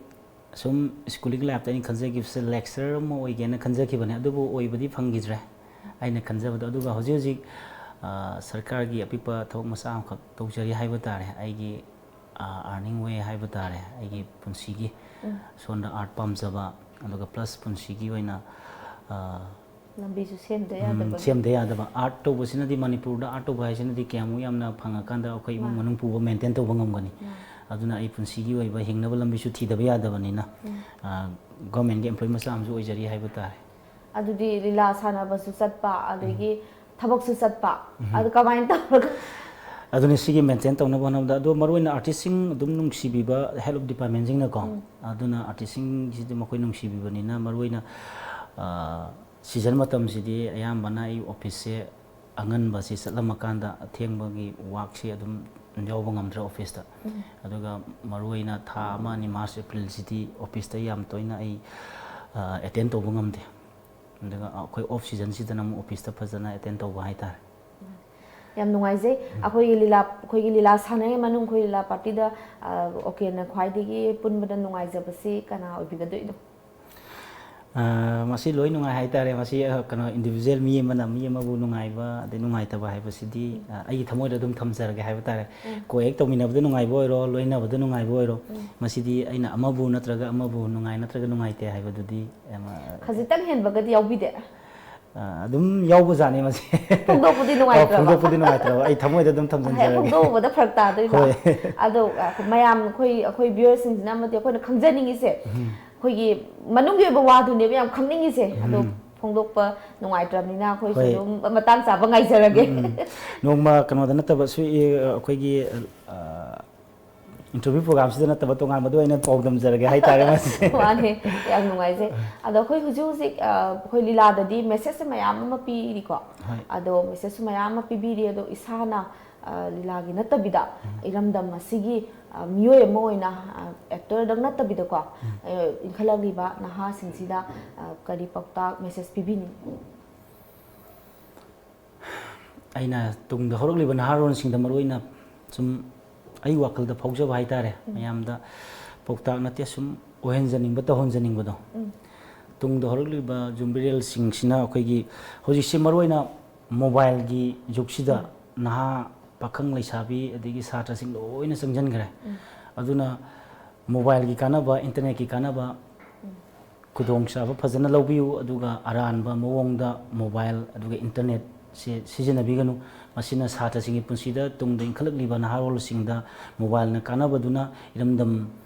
ꯁꯨꯝ ꯁ꯭ꯀꯨꯂꯤꯡ ꯂꯥꯏꯐꯇ ꯑꯩꯅ ꯈꯟꯖꯈꯤꯕꯁꯦ ꯂꯦꯛꯆꯔꯔ ꯑꯃ ꯑꯣꯏꯒꯦꯅ ꯈꯟꯖꯈꯤꯕꯅꯦ, ꯑꯗꯨꯕꯨ ꯑꯣꯏꯕꯗꯤ ꯐꯪꯈꯤꯗ꯭ꯔꯦ꯫ ꯑꯩꯅ ꯈꯟꯖꯕꯗꯣ꯫ ꯑꯗꯨꯒ ꯍꯧꯖꯤꯛ ꯍꯧꯖꯤꯛ, ꯑ, ꯁꯔꯀꯥꯔꯒꯤ ꯑꯄꯤꯛꯄ ꯊꯕꯛ ꯃꯆꯥ ꯑꯃꯈꯛ ꯇꯧꯖꯔꯤ ꯍꯥꯏꯕ ꯇꯥꯔꯦ꯫ ꯑꯩꯒꯤ, ꯑ, earning way ꯍꯥꯏꯕ ꯇꯥꯔꯦ, ꯑꯩꯒꯤ ꯄꯨꯟꯁꯤꯒꯤ꯫ ꯁꯣꯝꯗ ꯑꯥꯔꯠ ꯄꯥꯝꯖꯕ, ꯑꯗꯨꯒ ꯄ꯭ꯂꯁ ꯄꯨꯟꯁꯤꯒꯤ ꯑꯣꯏꯅ, ꯑ, ꯂꯝꯕꯤꯁꯨ ꯁꯦꯝꯗ ꯎꯝ, ꯌꯥꯗꯕꯒꯤ꯫ ꯁꯦꯝꯗ ꯌꯥꯗꯕ꯫ ꯑꯥꯔꯠ ꯇꯧꯕꯁꯤꯅꯗꯤ, ꯃꯅꯤꯄꯨꯔꯗ ꯑꯥꯔꯠ ꯇꯧꯕ ꯍꯥꯏꯁꯤꯅꯗꯤ ꯀꯌꯥꯃꯨꯛ ꯌꯥꯝꯅ ꯐꯪꯉꯀꯥꯟꯗ ꯑꯩꯈꯣꯏ ꯏꯃꯨꯡ ꯃꯥꯅꯤ꯫ ꯃꯅꯨꯡ ꯄꯨꯕ, ꯃꯦꯟꯇꯦꯟ ꯇꯧꯕ ꯉꯝꯒꯅꯤ꯫ ꯃꯥꯅꯤ꯫ ꯑꯗꯨꯅ ꯑꯩ ꯄꯨꯟꯁꯤꯒꯤ ꯑꯣꯏꯕ ꯍꯤꯡꯅꯕ ꯂꯝꯕꯤꯁꯨ ꯊꯤꯗꯕ ꯌꯥꯗꯕꯅꯤꯅ, ꯎꯝ꯫ ꯑ, ꯒꯣꯔꯃꯦꯟꯒꯤ ꯑꯦꯝꯄ꯭ꯂꯣꯏ ꯃꯆꯥ ꯑꯃꯁꯨ ꯑꯣꯏꯖꯔꯤ ꯍꯥꯏꯕ ꯇꯥꯔꯦ꯫ ꯑꯗꯨꯗꯤ ꯂꯤꯂꯥ ꯁꯥꯟꯅꯕꯁꯨ ꯆꯠꯄ, ꯑꯗꯒꯤ ꯊꯕꯛꯁꯨ ꯆꯠꯄ, ꯑꯗꯨ ꯀꯃꯥꯏꯅ ꯇꯧꯔꯒ? ꯑꯗꯨꯅ ꯁꯤꯒꯤ ꯃꯦꯟꯇꯦꯟ ꯇꯧꯅꯕ ꯍꯣꯠꯅꯕꯗ, ꯑꯗꯣ ꯃꯔꯨꯑꯣꯏꯅ ꯑꯥꯔꯇꯤꯁꯁꯤꯡ ꯑꯗꯨꯝ ꯅꯨꯡꯁꯤꯕꯤꯕ health of departmentꯁꯤꯡꯅꯀꯣ, ꯎꯝ꯫ ꯑꯗꯨꯅ ꯑꯥꯔꯇꯤꯁꯁꯤꯡꯁꯤꯗꯤ ꯃꯈꯣꯏ ꯅꯨꯡꯁꯤꯕꯤꯕꯅꯤꯅ, ꯃꯔꯨꯑꯣꯏꯅ, ꯑ, ꯁꯤꯖꯟ ꯃꯇꯝꯁꯤꯗꯤ ꯑꯌꯥꯝꯕꯅ ꯑꯩ ꯑꯣꯐꯤꯁꯁꯦ ꯑꯉꯟꯕꯁꯤ ꯆꯠꯂꯝꯃꯀꯥꯟꯗ ꯑꯊꯦꯡꯕꯒꯤ ꯋꯥꯛꯁꯤ ꯑꯗꯨꯝ ꯌꯥꯎꯕ ꯉꯝꯗ꯭ꯔꯦ ꯑꯣꯐꯤꯁꯇ꯫ ꯑꯗꯨꯒ ꯃꯔꯨꯑꯣꯏꯅ ꯊꯥ ꯑꯃ ꯑꯅꯤ, ꯃꯥꯔꯆ, ꯑꯦꯄ꯭ꯔꯤꯜꯁꯤꯗꯤ ꯑꯣꯐꯤꯁꯇ ꯌꯥꯝ ꯇꯣꯏꯅ ꯑꯩ, ꯑ, ꯑꯦꯇꯦꯟ ꯇꯧꯕ ꯉꯝꯗꯦ꯫ ꯑꯗꯨꯒ ꯑꯩꯈꯣꯏ ꯑꯣꯐ ꯁꯤꯖꯟꯁꯤꯗꯅ ꯑꯃꯨꯛ ꯑꯣꯐꯤꯁꯇ ꯐꯖꯅ ꯑꯦꯇꯦꯟ ꯇꯧꯕ ꯍꯥꯏꯇꯥꯔꯦ꯫ ꯌꯥꯝ ꯅꯨꯡꯉꯥꯏꯖꯩ꯫ ꯑꯩꯈꯣꯏꯒꯤ ꯂꯤꯂꯥ, ꯑꯩꯈꯣꯏꯒꯤ ꯂꯤꯂꯥ ꯁꯥꯟꯅꯔꯤꯉꯩ ꯃꯅꯨꯡ, ꯑꯩꯈꯣꯏ ꯂꯤꯂꯥ ꯄꯥꯔꯇꯤꯗ, ꯑ, ꯑꯣꯀꯦꯅ ꯈ꯭ꯋꯥꯏꯗꯒꯤ ꯄꯨꯟꯕꯗ ꯅꯨꯡꯉꯥꯏꯖꯕꯁꯤ ꯀꯅꯥ ꯑꯣꯏꯕꯤꯒꯗꯣꯏꯅꯣ? ꯑ, ꯃꯁꯤ ꯂꯣꯏ ꯅꯨꯡꯉꯥꯏ ꯍꯥꯏꯇꯥꯔꯦ꯫ ꯃꯁꯤ, ꯑ, ꯀꯩꯅꯣ, individual ꯃꯤ ꯑꯃꯅ ꯃꯤ ꯑꯃꯕꯨ ꯅꯨꯡꯉꯥꯏꯕ ꯑꯗꯩ ꯅꯨꯡꯉꯥꯏꯇꯕ ꯍꯥꯏꯕꯁꯤꯗꯤ, ꯑ, ꯑꯩꯒꯤ ꯊꯃꯣꯏꯗ ꯑꯗꯨꯝ ꯊꯝꯖꯔꯒꯦ ꯍꯥꯏꯕ ꯇꯥꯔꯦ꯫ ꯎꯝ꯫ ꯀꯣ-ꯑꯦꯛ ꯇꯧꯃꯤꯟꯅꯕꯗ ꯅꯨꯡꯉꯥꯏꯕ ꯑꯣꯏꯔꯣ, ꯂꯣꯏꯅꯕꯗ ꯅꯨꯡꯉꯥꯏꯕ ꯑꯣꯏꯔꯣ, ꯎꯝ꯫ ꯃꯁꯤꯗꯤ ꯑꯩꯅ ꯑꯃꯕꯨ ꯅꯠꯇ꯭ꯔꯒ ꯑꯃꯕꯨ ꯅꯨꯡꯉꯥꯏ ꯅꯠꯇ꯭ꯔꯒ ꯅꯨꯡꯉꯥꯏꯇꯦ ꯍꯥꯏꯕꯗꯨꯗꯤ, ꯑ, ꯈꯖꯤꯛꯇꯪ ꯍꯦꯟꯕꯒꯗꯤ ꯌꯥꯎꯕꯤꯗꯦ? ꯑ, ꯑꯗꯨꯝ ꯌꯥꯎꯕꯖꯥꯠꯅꯤ ꯃꯁꯦ꯫ ꯐꯣꯡꯗꯣꯛꯄꯗꯤ ꯅꯨꯡꯉꯥꯏꯇ꯭ꯔꯕ? ꯐꯣꯡꯗꯣꯛꯄꯗꯤ ꯅꯨꯡꯉꯥꯏꯇ꯭ꯔꯕ, ꯑꯩ ꯊꯃꯣꯏꯗ ꯑꯗꯨꯝ ꯍꯦꯛ ꯊꯝꯖꯤꯟꯖꯔꯒꯦ꯫ ꯐꯣꯡꯗꯣꯛꯎꯕꯗ ꯐꯔꯛ ꯇꯥꯗꯣꯏꯕ꯫ ꯍꯣꯏ꯫ ꯑꯗꯣ ꯑ, ꯃꯌꯥꯝ ꯑꯩꯈꯣꯏ ꯑꯩꯈꯣꯏ ꯚ꯭ꯌꯨꯋꯔꯁꯤꯡꯁꯤꯅ ꯑꯃꯗꯤ ꯑꯩꯈꯣꯏꯅ ꯈꯪꯖꯅꯤꯡꯉꯤꯁꯦ, ꯑꯩꯈꯣꯏꯒꯤ ꯃꯅꯨꯡꯒꯤ ꯑꯣꯏꯕ ꯋꯥꯗꯨꯅꯦꯕ ꯌꯥꯝ ꯈꯪꯅꯤꯡꯉꯤꯁꯦ꯫ ꯑꯗꯣ ꯐꯣꯡꯗꯣꯛꯄ ꯅꯨꯡꯉꯥꯏꯇ꯭ꯔꯕꯅꯤꯅ ꯑꯩꯈꯣꯏꯁꯨ ꯍꯣꯏ꯫ ꯑꯗꯨꯝ ꯃꯇꯥꯡ ꯆꯥꯕ ꯉꯥꯏꯖꯔꯒꯦ꯫ ꯎꯝ꯫ ꯅꯣꯡꯃ ꯀꯩꯅꯣꯗ ꯅꯠꯇꯕꯁꯨ, ꯑꯩꯈꯣꯏꯒꯤ, ꯑ, ꯏꯟꯇꯔꯚ꯭ꯌꯨ ꯄ꯭ꯔꯣꯒ꯭ꯔꯥꯝꯁꯤꯗ ꯅꯠꯇꯕ ꯇꯣꯉꯥꯟꯕꯗ ꯑꯣꯏꯅ ꯄꯥꯎꯗꯝꯖꯔꯒꯦ ꯍꯥꯏꯇꯥꯔꯦ ꯃꯁꯤ꯫ ꯃꯥꯅꯦ, ꯌꯥꯝ ꯅꯨꯡꯉꯥꯏꯖꯩ꯫ ꯑꯗꯣ ꯑꯩꯈꯣꯏ ꯍꯧꯖꯤꯛ ꯍꯧꯖꯤꯛ, ꯑ, ꯑꯩꯈꯣꯏ ꯂꯤꯂꯥꯗꯗꯤ ꯃꯦꯁꯦꯖꯁꯦ ꯃꯌꯥꯝ ꯑꯃ ꯄꯤꯔꯤꯀꯣ꯫ ꯍꯣꯏ꯫ ꯑꯗꯣ ꯃꯦꯁꯦꯖꯁꯨ ꯃꯌꯥꯝ ꯑꯃ ꯄꯤꯕꯤꯔꯤ꯫ ꯑꯗꯣ ꯏꯁꯥꯅ, ꯑ, ꯂꯤꯂꯥꯒꯤ ꯅꯠꯇꯕꯤꯗ ꯏꯔꯝꯗꯝ ꯑꯁꯤꯒꯤ, ꯑ, ꯃꯤꯑꯣꯏ ꯑꯃ ꯑꯣꯏꯅ, ꯑ, ꯑꯦꯛꯇꯔꯗꯪ ꯅꯠꯇꯕꯤꯗꯀꯣ, ꯑ, ꯏꯟꯈꯠꯂꯛꯂꯤꯕ ꯅꯍꯥꯁꯤꯡꯁꯤꯗ, ꯑ, ꯀꯔꯤ ꯄꯥꯎꯇꯥꯛ, ꯃꯦꯁꯦꯖ ꯄꯤꯕꯤꯅꯤꯡꯉꯤ? ꯑꯩꯅ ꯇꯨꯡꯗ ꯍꯧꯔꯛꯂꯤꯕ ꯅꯍꯥꯔꯣꯟꯁꯤꯡꯗ ꯃꯔꯨꯑꯣꯏꯅ ꯁꯨꯝ ꯑꯩ ꯋꯥꯈꯜꯗ ꯐꯥꯎꯖꯕ ꯍꯥꯏꯇꯥꯔꯦ, ꯃꯌꯥꯝꯗ ꯄꯥꯎꯇꯥꯛ ꯅꯠꯇꯦ, ꯁꯨꯝ ꯑꯣꯏꯍꯟꯖꯅꯤꯡꯕ, ꯇꯧꯍꯟꯖꯅꯤꯡꯕꯗꯣ꯫ ꯇꯨꯡꯗ ꯍꯧꯔꯛꯂꯤꯕ ꯌꯨꯝꯕꯤꯔꯦꯜꯁꯤꯡꯁꯤꯅ ꯑꯩꯈꯣꯏꯒꯤ ꯍꯧꯖꯤꯛꯁꯦ ꯃꯔꯨꯑꯣꯏꯅ ꯃꯣꯕꯥꯏꯜꯒꯤ ꯖꯨꯒꯁꯤꯗ ꯅꯍꯥ, ꯄꯥꯈꯪ, ꯂꯩꯁꯥꯕꯤ, ꯑꯗꯒꯤ ꯁꯥꯇ꯭ꯔꯁꯤꯡ ꯂꯣꯏꯅ ꯆꯪꯁꯤꯟꯈ꯭ꯔꯦ꯫ ꯑꯗꯨꯅ ꯃꯣꯕꯥꯏꯜꯒꯤ ꯀꯥꯟꯅꯕ, ꯏꯟꯇꯔꯅꯦꯠꯀꯤ ꯀꯥꯟꯅꯕ ꯈꯨꯗꯣꯡꯆꯥꯕ ꯐꯖꯅ ꯂꯧꯕꯤꯌꯨ, ꯑꯗꯨꯒ ꯑꯔꯥꯟꯕ ꯃꯑꯣꯡꯗ ꯃꯣꯕꯥꯏꯜ ꯑꯗꯨꯒ ꯏꯟꯇꯔꯅꯦꯠꯁꯦ ꯁꯤꯖꯤꯟꯅꯕꯤꯒꯅꯨ꯫ ꯃꯁꯤꯅ ꯁꯥꯇ꯭ꯔꯁꯤꯡꯒꯤ ꯄꯨꯟꯁꯤꯗ ꯇꯨꯡꯗ ꯏꯟꯈꯠꯂꯛꯂꯤꯕ ꯅꯍꯥꯔꯣꯜꯁꯤꯡꯗ ꯃꯣꯕꯥꯏꯜꯅ ꯀꯥꯟꯅꯕꯗꯨꯅ ꯏꯔꯝꯗꯝ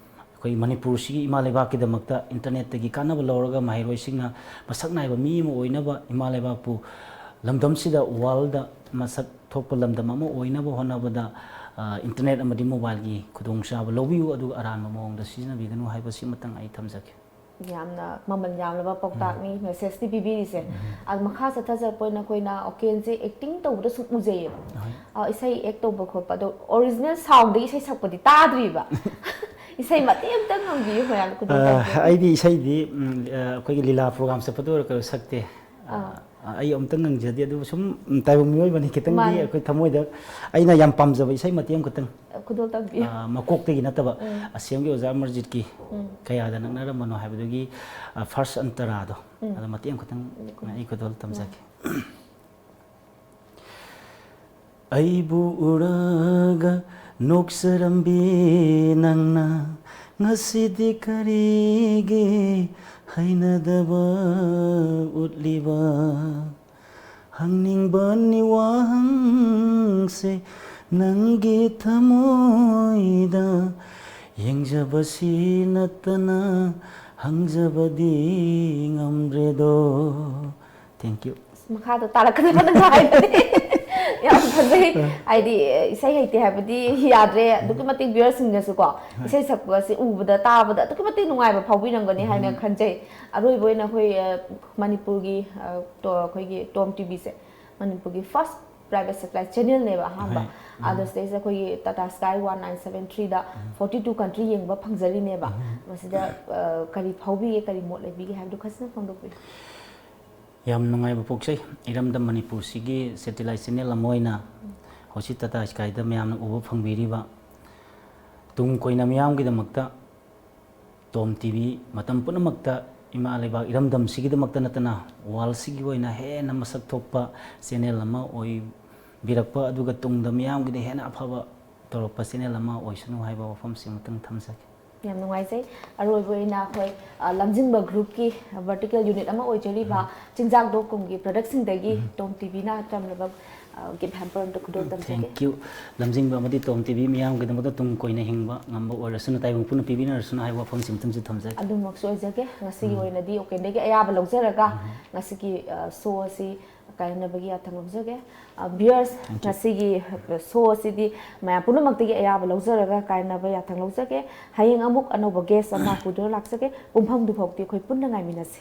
ꯑꯩꯈꯣꯏ ꯃꯅꯤꯄꯨꯔꯁꯤꯒꯤ ꯏꯃꯥ ꯂꯩꯕꯥꯛꯀꯤꯗꯃꯛꯇ ꯏꯟꯇꯔꯅꯦꯠꯇꯒꯤ ꯀꯥꯟꯅꯕ ꯂꯧꯔꯒ ꯃꯍꯩꯔꯣꯏꯁꯤꯡꯅ ꯃꯁꯛ ꯅꯥꯏꯕ ꯃꯤ ꯑꯃ ꯑꯣꯏꯅꯕ, ꯏꯃꯥ ꯂꯩꯕꯥꯛꯄꯨ ꯂꯝꯗꯝꯁꯤꯗ, ꯋꯥꯔꯜꯗ ꯃꯁꯛ ꯊꯣꯛꯄ ꯂꯝꯗꯝ ꯑꯃ ꯑꯣꯏꯅꯕ ꯍꯣꯠꯅꯕꯗ, ꯑ, ꯏꯟꯇꯔꯅꯦꯠ ꯑꯃꯗꯤ ꯃꯣꯕꯥꯏꯜꯒꯤ ꯈꯨꯗꯣꯡꯆꯥꯕ ꯂꯧꯕꯤꯌꯨ, ꯑꯗꯨꯒ ꯑꯔꯥꯟꯕ ꯃꯑꯣꯡꯗ ꯁꯤꯖꯤꯟꯅꯕꯤꯒꯅꯨ ꯍꯥꯏꯕꯁꯤꯃꯇꯪ ꯑꯩ ꯊꯝꯖꯒꯦ꯫ ꯌꯥꯝꯅ ꯃꯃꯜ ꯌꯥꯝꯂꯕ ꯄꯥꯎꯇꯥꯛꯅꯤ, ꯃꯦꯁꯦꯖꯇꯤ ꯄꯤꯕꯤꯔꯤꯁꯦ꯫ ꯑꯗꯣ ꯃꯈꯥ ꯆꯠꯊꯖꯔꯛꯄ ꯑꯣꯏꯅ ꯑꯩꯈꯣꯏꯅ ꯑꯣꯀꯦꯟꯁꯦ ꯑꯦꯛꯇꯤꯡ ꯇꯧꯕꯗ ꯁꯨꯝ ꯎꯖꯩꯌꯦꯕ꯫ ꯍꯣꯏ꯫ ꯑ, ꯏꯁꯩ ꯑꯦꯛ ꯇꯧꯕ ꯈꯣꯠꯄ, ꯑꯗꯣ ꯑꯣꯔꯤꯖꯤꯅꯦꯜ ꯁꯥꯎꯟꯗꯒꯤ ꯏꯁꯩ ꯁꯛꯄꯗꯤ ꯇꯥꯗ꯭ꯔꯤꯕ꯫ ꯏꯁꯩ ꯃꯇꯦꯛ ꯑꯃꯇꯪ ꯉꯪꯕꯤꯌꯨ, ꯃꯌꯥꯝ ꯈꯨꯗꯣꯡ ꯑ, ꯇꯧꯕꯤꯌꯨ꯫ ꯑꯩꯗꯤ ꯏꯁꯩꯗꯤ, ꯎꯝ, ꯑ, ꯑꯩꯈꯣꯏꯒꯤ ꯂꯤꯂꯥ ꯄ꯭ꯔꯣꯒ꯭ꯔꯥꯝ ꯆꯠꯄꯗ ꯑꯣꯏꯔꯒꯁꯨ ꯁꯛꯇꯦ꯫ ꯑ, ꯑꯥ꯫ ꯑ, ꯑꯩ ꯑꯃꯨꯛꯇꯪ ꯉꯪꯖꯗꯦ, ꯑꯗꯨꯕꯨ ꯁꯨꯝ, ꯎꯝ, ꯇꯥꯏꯕꯪ ꯃꯤꯑꯣꯏꯕꯅꯤ, ꯈꯤꯇꯪꯗꯤ ꯃꯥꯅꯤ꯫ ꯑꯩꯈꯣꯏ ꯊꯃꯣꯏꯗ ꯑꯩꯅ ꯌꯥꯝ ꯄꯥꯝꯖꯕ ꯏꯁꯩ ꯃꯇꯦꯛ ꯑꯃꯈꯛꯇꯪ, ꯈꯨꯗꯣꯜ ꯇꯝꯕꯤꯌꯨ꯫ ꯑ, ꯃꯀꯣꯛꯇꯒꯤ ꯅꯠꯇꯕ, ꯎꯝ꯫ ꯑꯁꯦꯝꯒꯤ ꯑꯣꯖꯥ ꯑꯃꯔꯖꯤꯠꯀꯤ ꯎꯝ꯫ "ꯀꯌꯥꯗ ꯅꯛꯅꯔꯝꯕꯅꯣ" ꯍꯥꯏꯕꯗꯨꯒꯤ, ꯑ, ꯐꯥꯔꯁ ꯑꯟꯇꯔꯥꯗꯣ, ꯎꯝ꯫ ꯑꯗꯣ ꯃꯇꯦꯛ ꯑꯃꯈꯛꯇꯪ ꯎꯝ꯫ ꯑꯩ ꯈꯨꯗꯣꯜ ꯇꯝꯖꯒꯦ꯫ ꯑꯩꯕꯨ ꯎꯔꯒ ꯅꯣꯛꯆꯔꯝꯕꯤ ꯅꯪꯅ, ꯉꯁꯤꯗꯤ ꯀꯔꯤꯒꯤ ꯍꯩꯅꯗꯕ ꯎꯠꯂꯤꯕ? ꯍꯪꯅꯤꯡꯕꯅꯤ ꯋꯥꯍꯪꯁꯦ ꯅꯪꯒꯤ ꯊꯃꯣꯏꯗ, ꯌꯦꯡꯖꯕꯁꯤ ꯅꯠꯇꯅ ꯍꯪꯖꯕꯗꯤ ꯉꯝꯗ꯭ꯔꯦꯗꯣ꯫ Thank you. ꯃꯈꯥꯗ ꯇꯥꯔꯛꯀꯗꯕ ꯅꯪ ꯍꯥꯏꯕꯗꯤ ꯌꯥꯝ ꯐꯖꯩ꯫ ꯍꯥꯏꯗꯤ ꯏꯁꯩ ꯍꯩꯇꯦ ꯍꯥꯏꯕꯗꯤ ꯌꯥꯗ꯭ꯔꯦ꯫ ꯑꯗꯨꯛꯀꯤ ꯃꯇꯤꯛ ꯚ꯭ꯌꯨꯋꯔꯁꯤꯡꯅꯁꯨꯀꯣ ꯏꯁꯩ ꯁꯛꯄ ꯑꯁꯤ ꯎꯕꯗ, ꯇꯥꯕꯗ ꯑꯗꯨꯛꯀꯤ ꯃꯇꯤꯛ ꯅꯨꯡꯉꯥꯏꯕ ꯐꯥꯎꯕꯤꯔꯝꯒꯅꯤ ꯍꯥꯏꯅ ꯈꯟꯖꯩ꯫ ꯑꯔꯣꯏꯕ ꯑꯣꯏꯅ ꯑꯩꯈꯣꯏ ꯑ, ꯃꯅꯤꯄꯨꯔꯒꯤ ꯑ, ꯇꯣ- ꯑꯩꯈꯣꯏꯒꯤ ꯇꯣꯝ ꯇꯤꯚꯤꯁꯦ ꯃꯅꯤꯄꯨꯔꯒꯤ ꯐꯥꯔꯁ ꯄ꯭ꯔꯥꯏꯚꯦꯠ ꯁꯦꯇꯦꯂꯥꯏꯠ ꯆꯦꯅꯦꯜꯅꯦꯕ ꯑꯍꯥꯟꯕ꯫ ꯑꯗꯣ ꯁꯤꯗꯩꯁꯤꯗ ꯑꯩꯈꯣꯏꯒꯤ Tata sky one nine seven ꯊ꯭ꯔꯤꯗ ꯐꯣꯔꯇꯤ ꯇꯨ ꯀꯟꯇ꯭ꯔꯤ ꯌꯦꯡꯕ ꯐꯪꯖꯔꯤꯅꯦꯕ꯫ ꯃꯁꯤꯗ ꯑ, ꯀꯔꯤ ꯐꯥꯎꯕꯤꯒꯦ, ꯀꯔꯤ ꯃꯣꯠ ꯂꯩꯕꯤꯒꯦ ꯍꯥꯏꯕꯗꯨ ꯈꯖꯅ ꯐꯣꯡꯗꯣꯛꯄꯤꯌꯨ꯫ ꯌꯥꯝ ꯅꯨꯡꯉꯥꯏꯕ ꯄꯣꯛꯆꯩ꯫ ꯏꯔꯝꯗꯝ ꯃꯅꯤꯄꯨꯔꯁꯤꯒꯤ ꯁꯦꯇꯦꯂꯥꯏꯠ ꯆꯦꯅꯦꯜ ꯑꯃ ꯑꯣꯏꯅ ꯍꯧꯖꯤꯛ ꯇꯥꯇꯥ ꯁ꯭ꯀꯥꯏꯗ ꯃꯌꯥꯝꯅ ꯎꯕ ꯐꯪꯕꯤꯔꯤꯕ ꯇꯨꯡ ꯀꯣꯏꯅ ꯃꯤꯌꯥꯝꯒꯤꯗꯃꯛꯇ ꯇꯣꯝ ꯇꯤꯚꯤ ꯃꯇꯝ ꯄꯨꯝꯅꯃꯛꯇ ꯏꯃꯥ ꯂꯩꯕꯥꯛ ꯏꯔꯝꯗꯝꯁꯤꯒꯤꯗꯃꯛꯇ ꯅꯠꯇꯅ ꯋꯥꯔꯜꯁꯤꯒꯤ ꯑꯣꯏꯅ ꯍꯦꯟꯅ ꯃꯁꯛ ꯊꯣꯛꯄ ꯆꯦꯅꯦꯜ ꯑꯃ ꯑꯣꯏꯕꯤꯔꯛꯄ, ꯑꯗꯨꯒ ꯇꯨꯡꯗ ꯃꯤꯌꯥꯝꯒꯤꯗ ꯍꯦꯟꯅ ꯑꯐꯕ ꯇꯧꯔꯛꯄ ꯆꯦꯅꯦꯜ ꯑꯃ ꯑꯣꯏꯁꯅꯨ ꯍꯥꯏꯕ ꯋꯥꯐꯝꯁꯤꯃꯇꯪ ꯊꯝꯖꯒꯦ꯫ ꯌꯥꯝ ꯅꯨꯡꯉꯥꯏꯖꯩ꯫ ꯑꯔꯣꯏꯕ ꯑꯣꯏꯅ ꯑꯩꯈꯣꯏ ꯑ, ꯂꯝꯖꯤꯡꯕ ꯒ꯭ꯔꯨꯞꯀꯤ ꯚꯔꯇꯤꯀꯦꯜ ꯌꯨꯅꯤꯠ ꯑꯃ ꯑꯣꯏꯖꯔꯤꯕ ꯆꯤꯟꯖꯥꯛ ꯗꯣꯠ ꯀꯣꯝꯒꯤ ꯄ꯭ꯔꯗꯛꯁꯤꯡꯗꯒꯤ ꯇꯣꯝ ꯇꯤꯚꯤꯅ ꯇꯝꯂꯕ ꯒꯤꯐ ꯍꯦꯝꯄꯔ ꯑꯝꯇ ꯈꯨꯗꯣꯜ ꯇꯝꯖꯒꯦ꯫ Thank you꯫ ꯂꯝꯖꯤꯡꯕ ꯑꯃꯗꯤ ꯇꯣꯝ ꯇꯤꯚꯤ ꯃꯤꯌꯥꯝꯒꯤꯗꯃꯛꯇ ꯇꯨꯡ ꯀꯣꯏꯅ ꯍꯤꯡꯕ ꯉꯝꯕ ꯑꯣꯏꯔꯁꯅꯨ, ꯇꯥꯏꯕꯪ ꯄꯨꯟꯅ ꯄꯤꯕꯤꯅꯔꯁꯅꯨ ꯍꯥꯏꯕ ꯋꯥꯐꯝꯁꯤꯃꯇꯪꯁꯨ ꯊꯝꯖꯒꯦ꯫ ꯑꯗꯨꯃꯛꯁꯨ ꯑꯣꯏꯖꯒꯦ꯫ ꯉꯁꯤꯒꯤ ꯑꯣꯏꯅꯗꯤ ꯑꯣꯀꯦꯟꯗꯒꯤ ꯑꯌꯥꯕ ꯂꯧꯖꯔꯒ ꯉꯁꯤꯒꯤ ꯑ, ꯁꯣ ꯑꯁꯤ ꯀꯥꯏꯅꯕꯒꯤ ꯌꯥꯊꯪ ꯂꯧꯖꯒꯦ꯫ ꯚꯤꯌꯔꯁ, ꯉꯁꯤꯒꯤ ꯁꯣ ꯑꯁꯤꯗꯤ ꯃꯌꯥꯝ ꯄꯨꯝꯅꯃꯛꯇꯒꯤ ꯑꯌꯥꯕ ꯂꯧꯖꯔꯒ ꯀꯥꯏꯅꯕ ꯌꯥꯊꯪ ꯂꯧꯖꯒꯦ꯫ ꯍꯌꯦꯡ ꯑꯃꯨꯛ ꯑꯅꯧꯕ ꯒꯦꯁ ꯑꯃ ꯄꯨꯗꯨꯅ ꯂꯥꯛꯆꯒꯦ꯫ ꯄꯨꯡꯐꯝꯗꯨ ꯐꯥꯎꯗꯤ ꯑꯩꯈꯣꯏ ꯄꯨꯟꯅ ꯉꯥꯏꯃꯤꯟꯅꯁꯤ꯫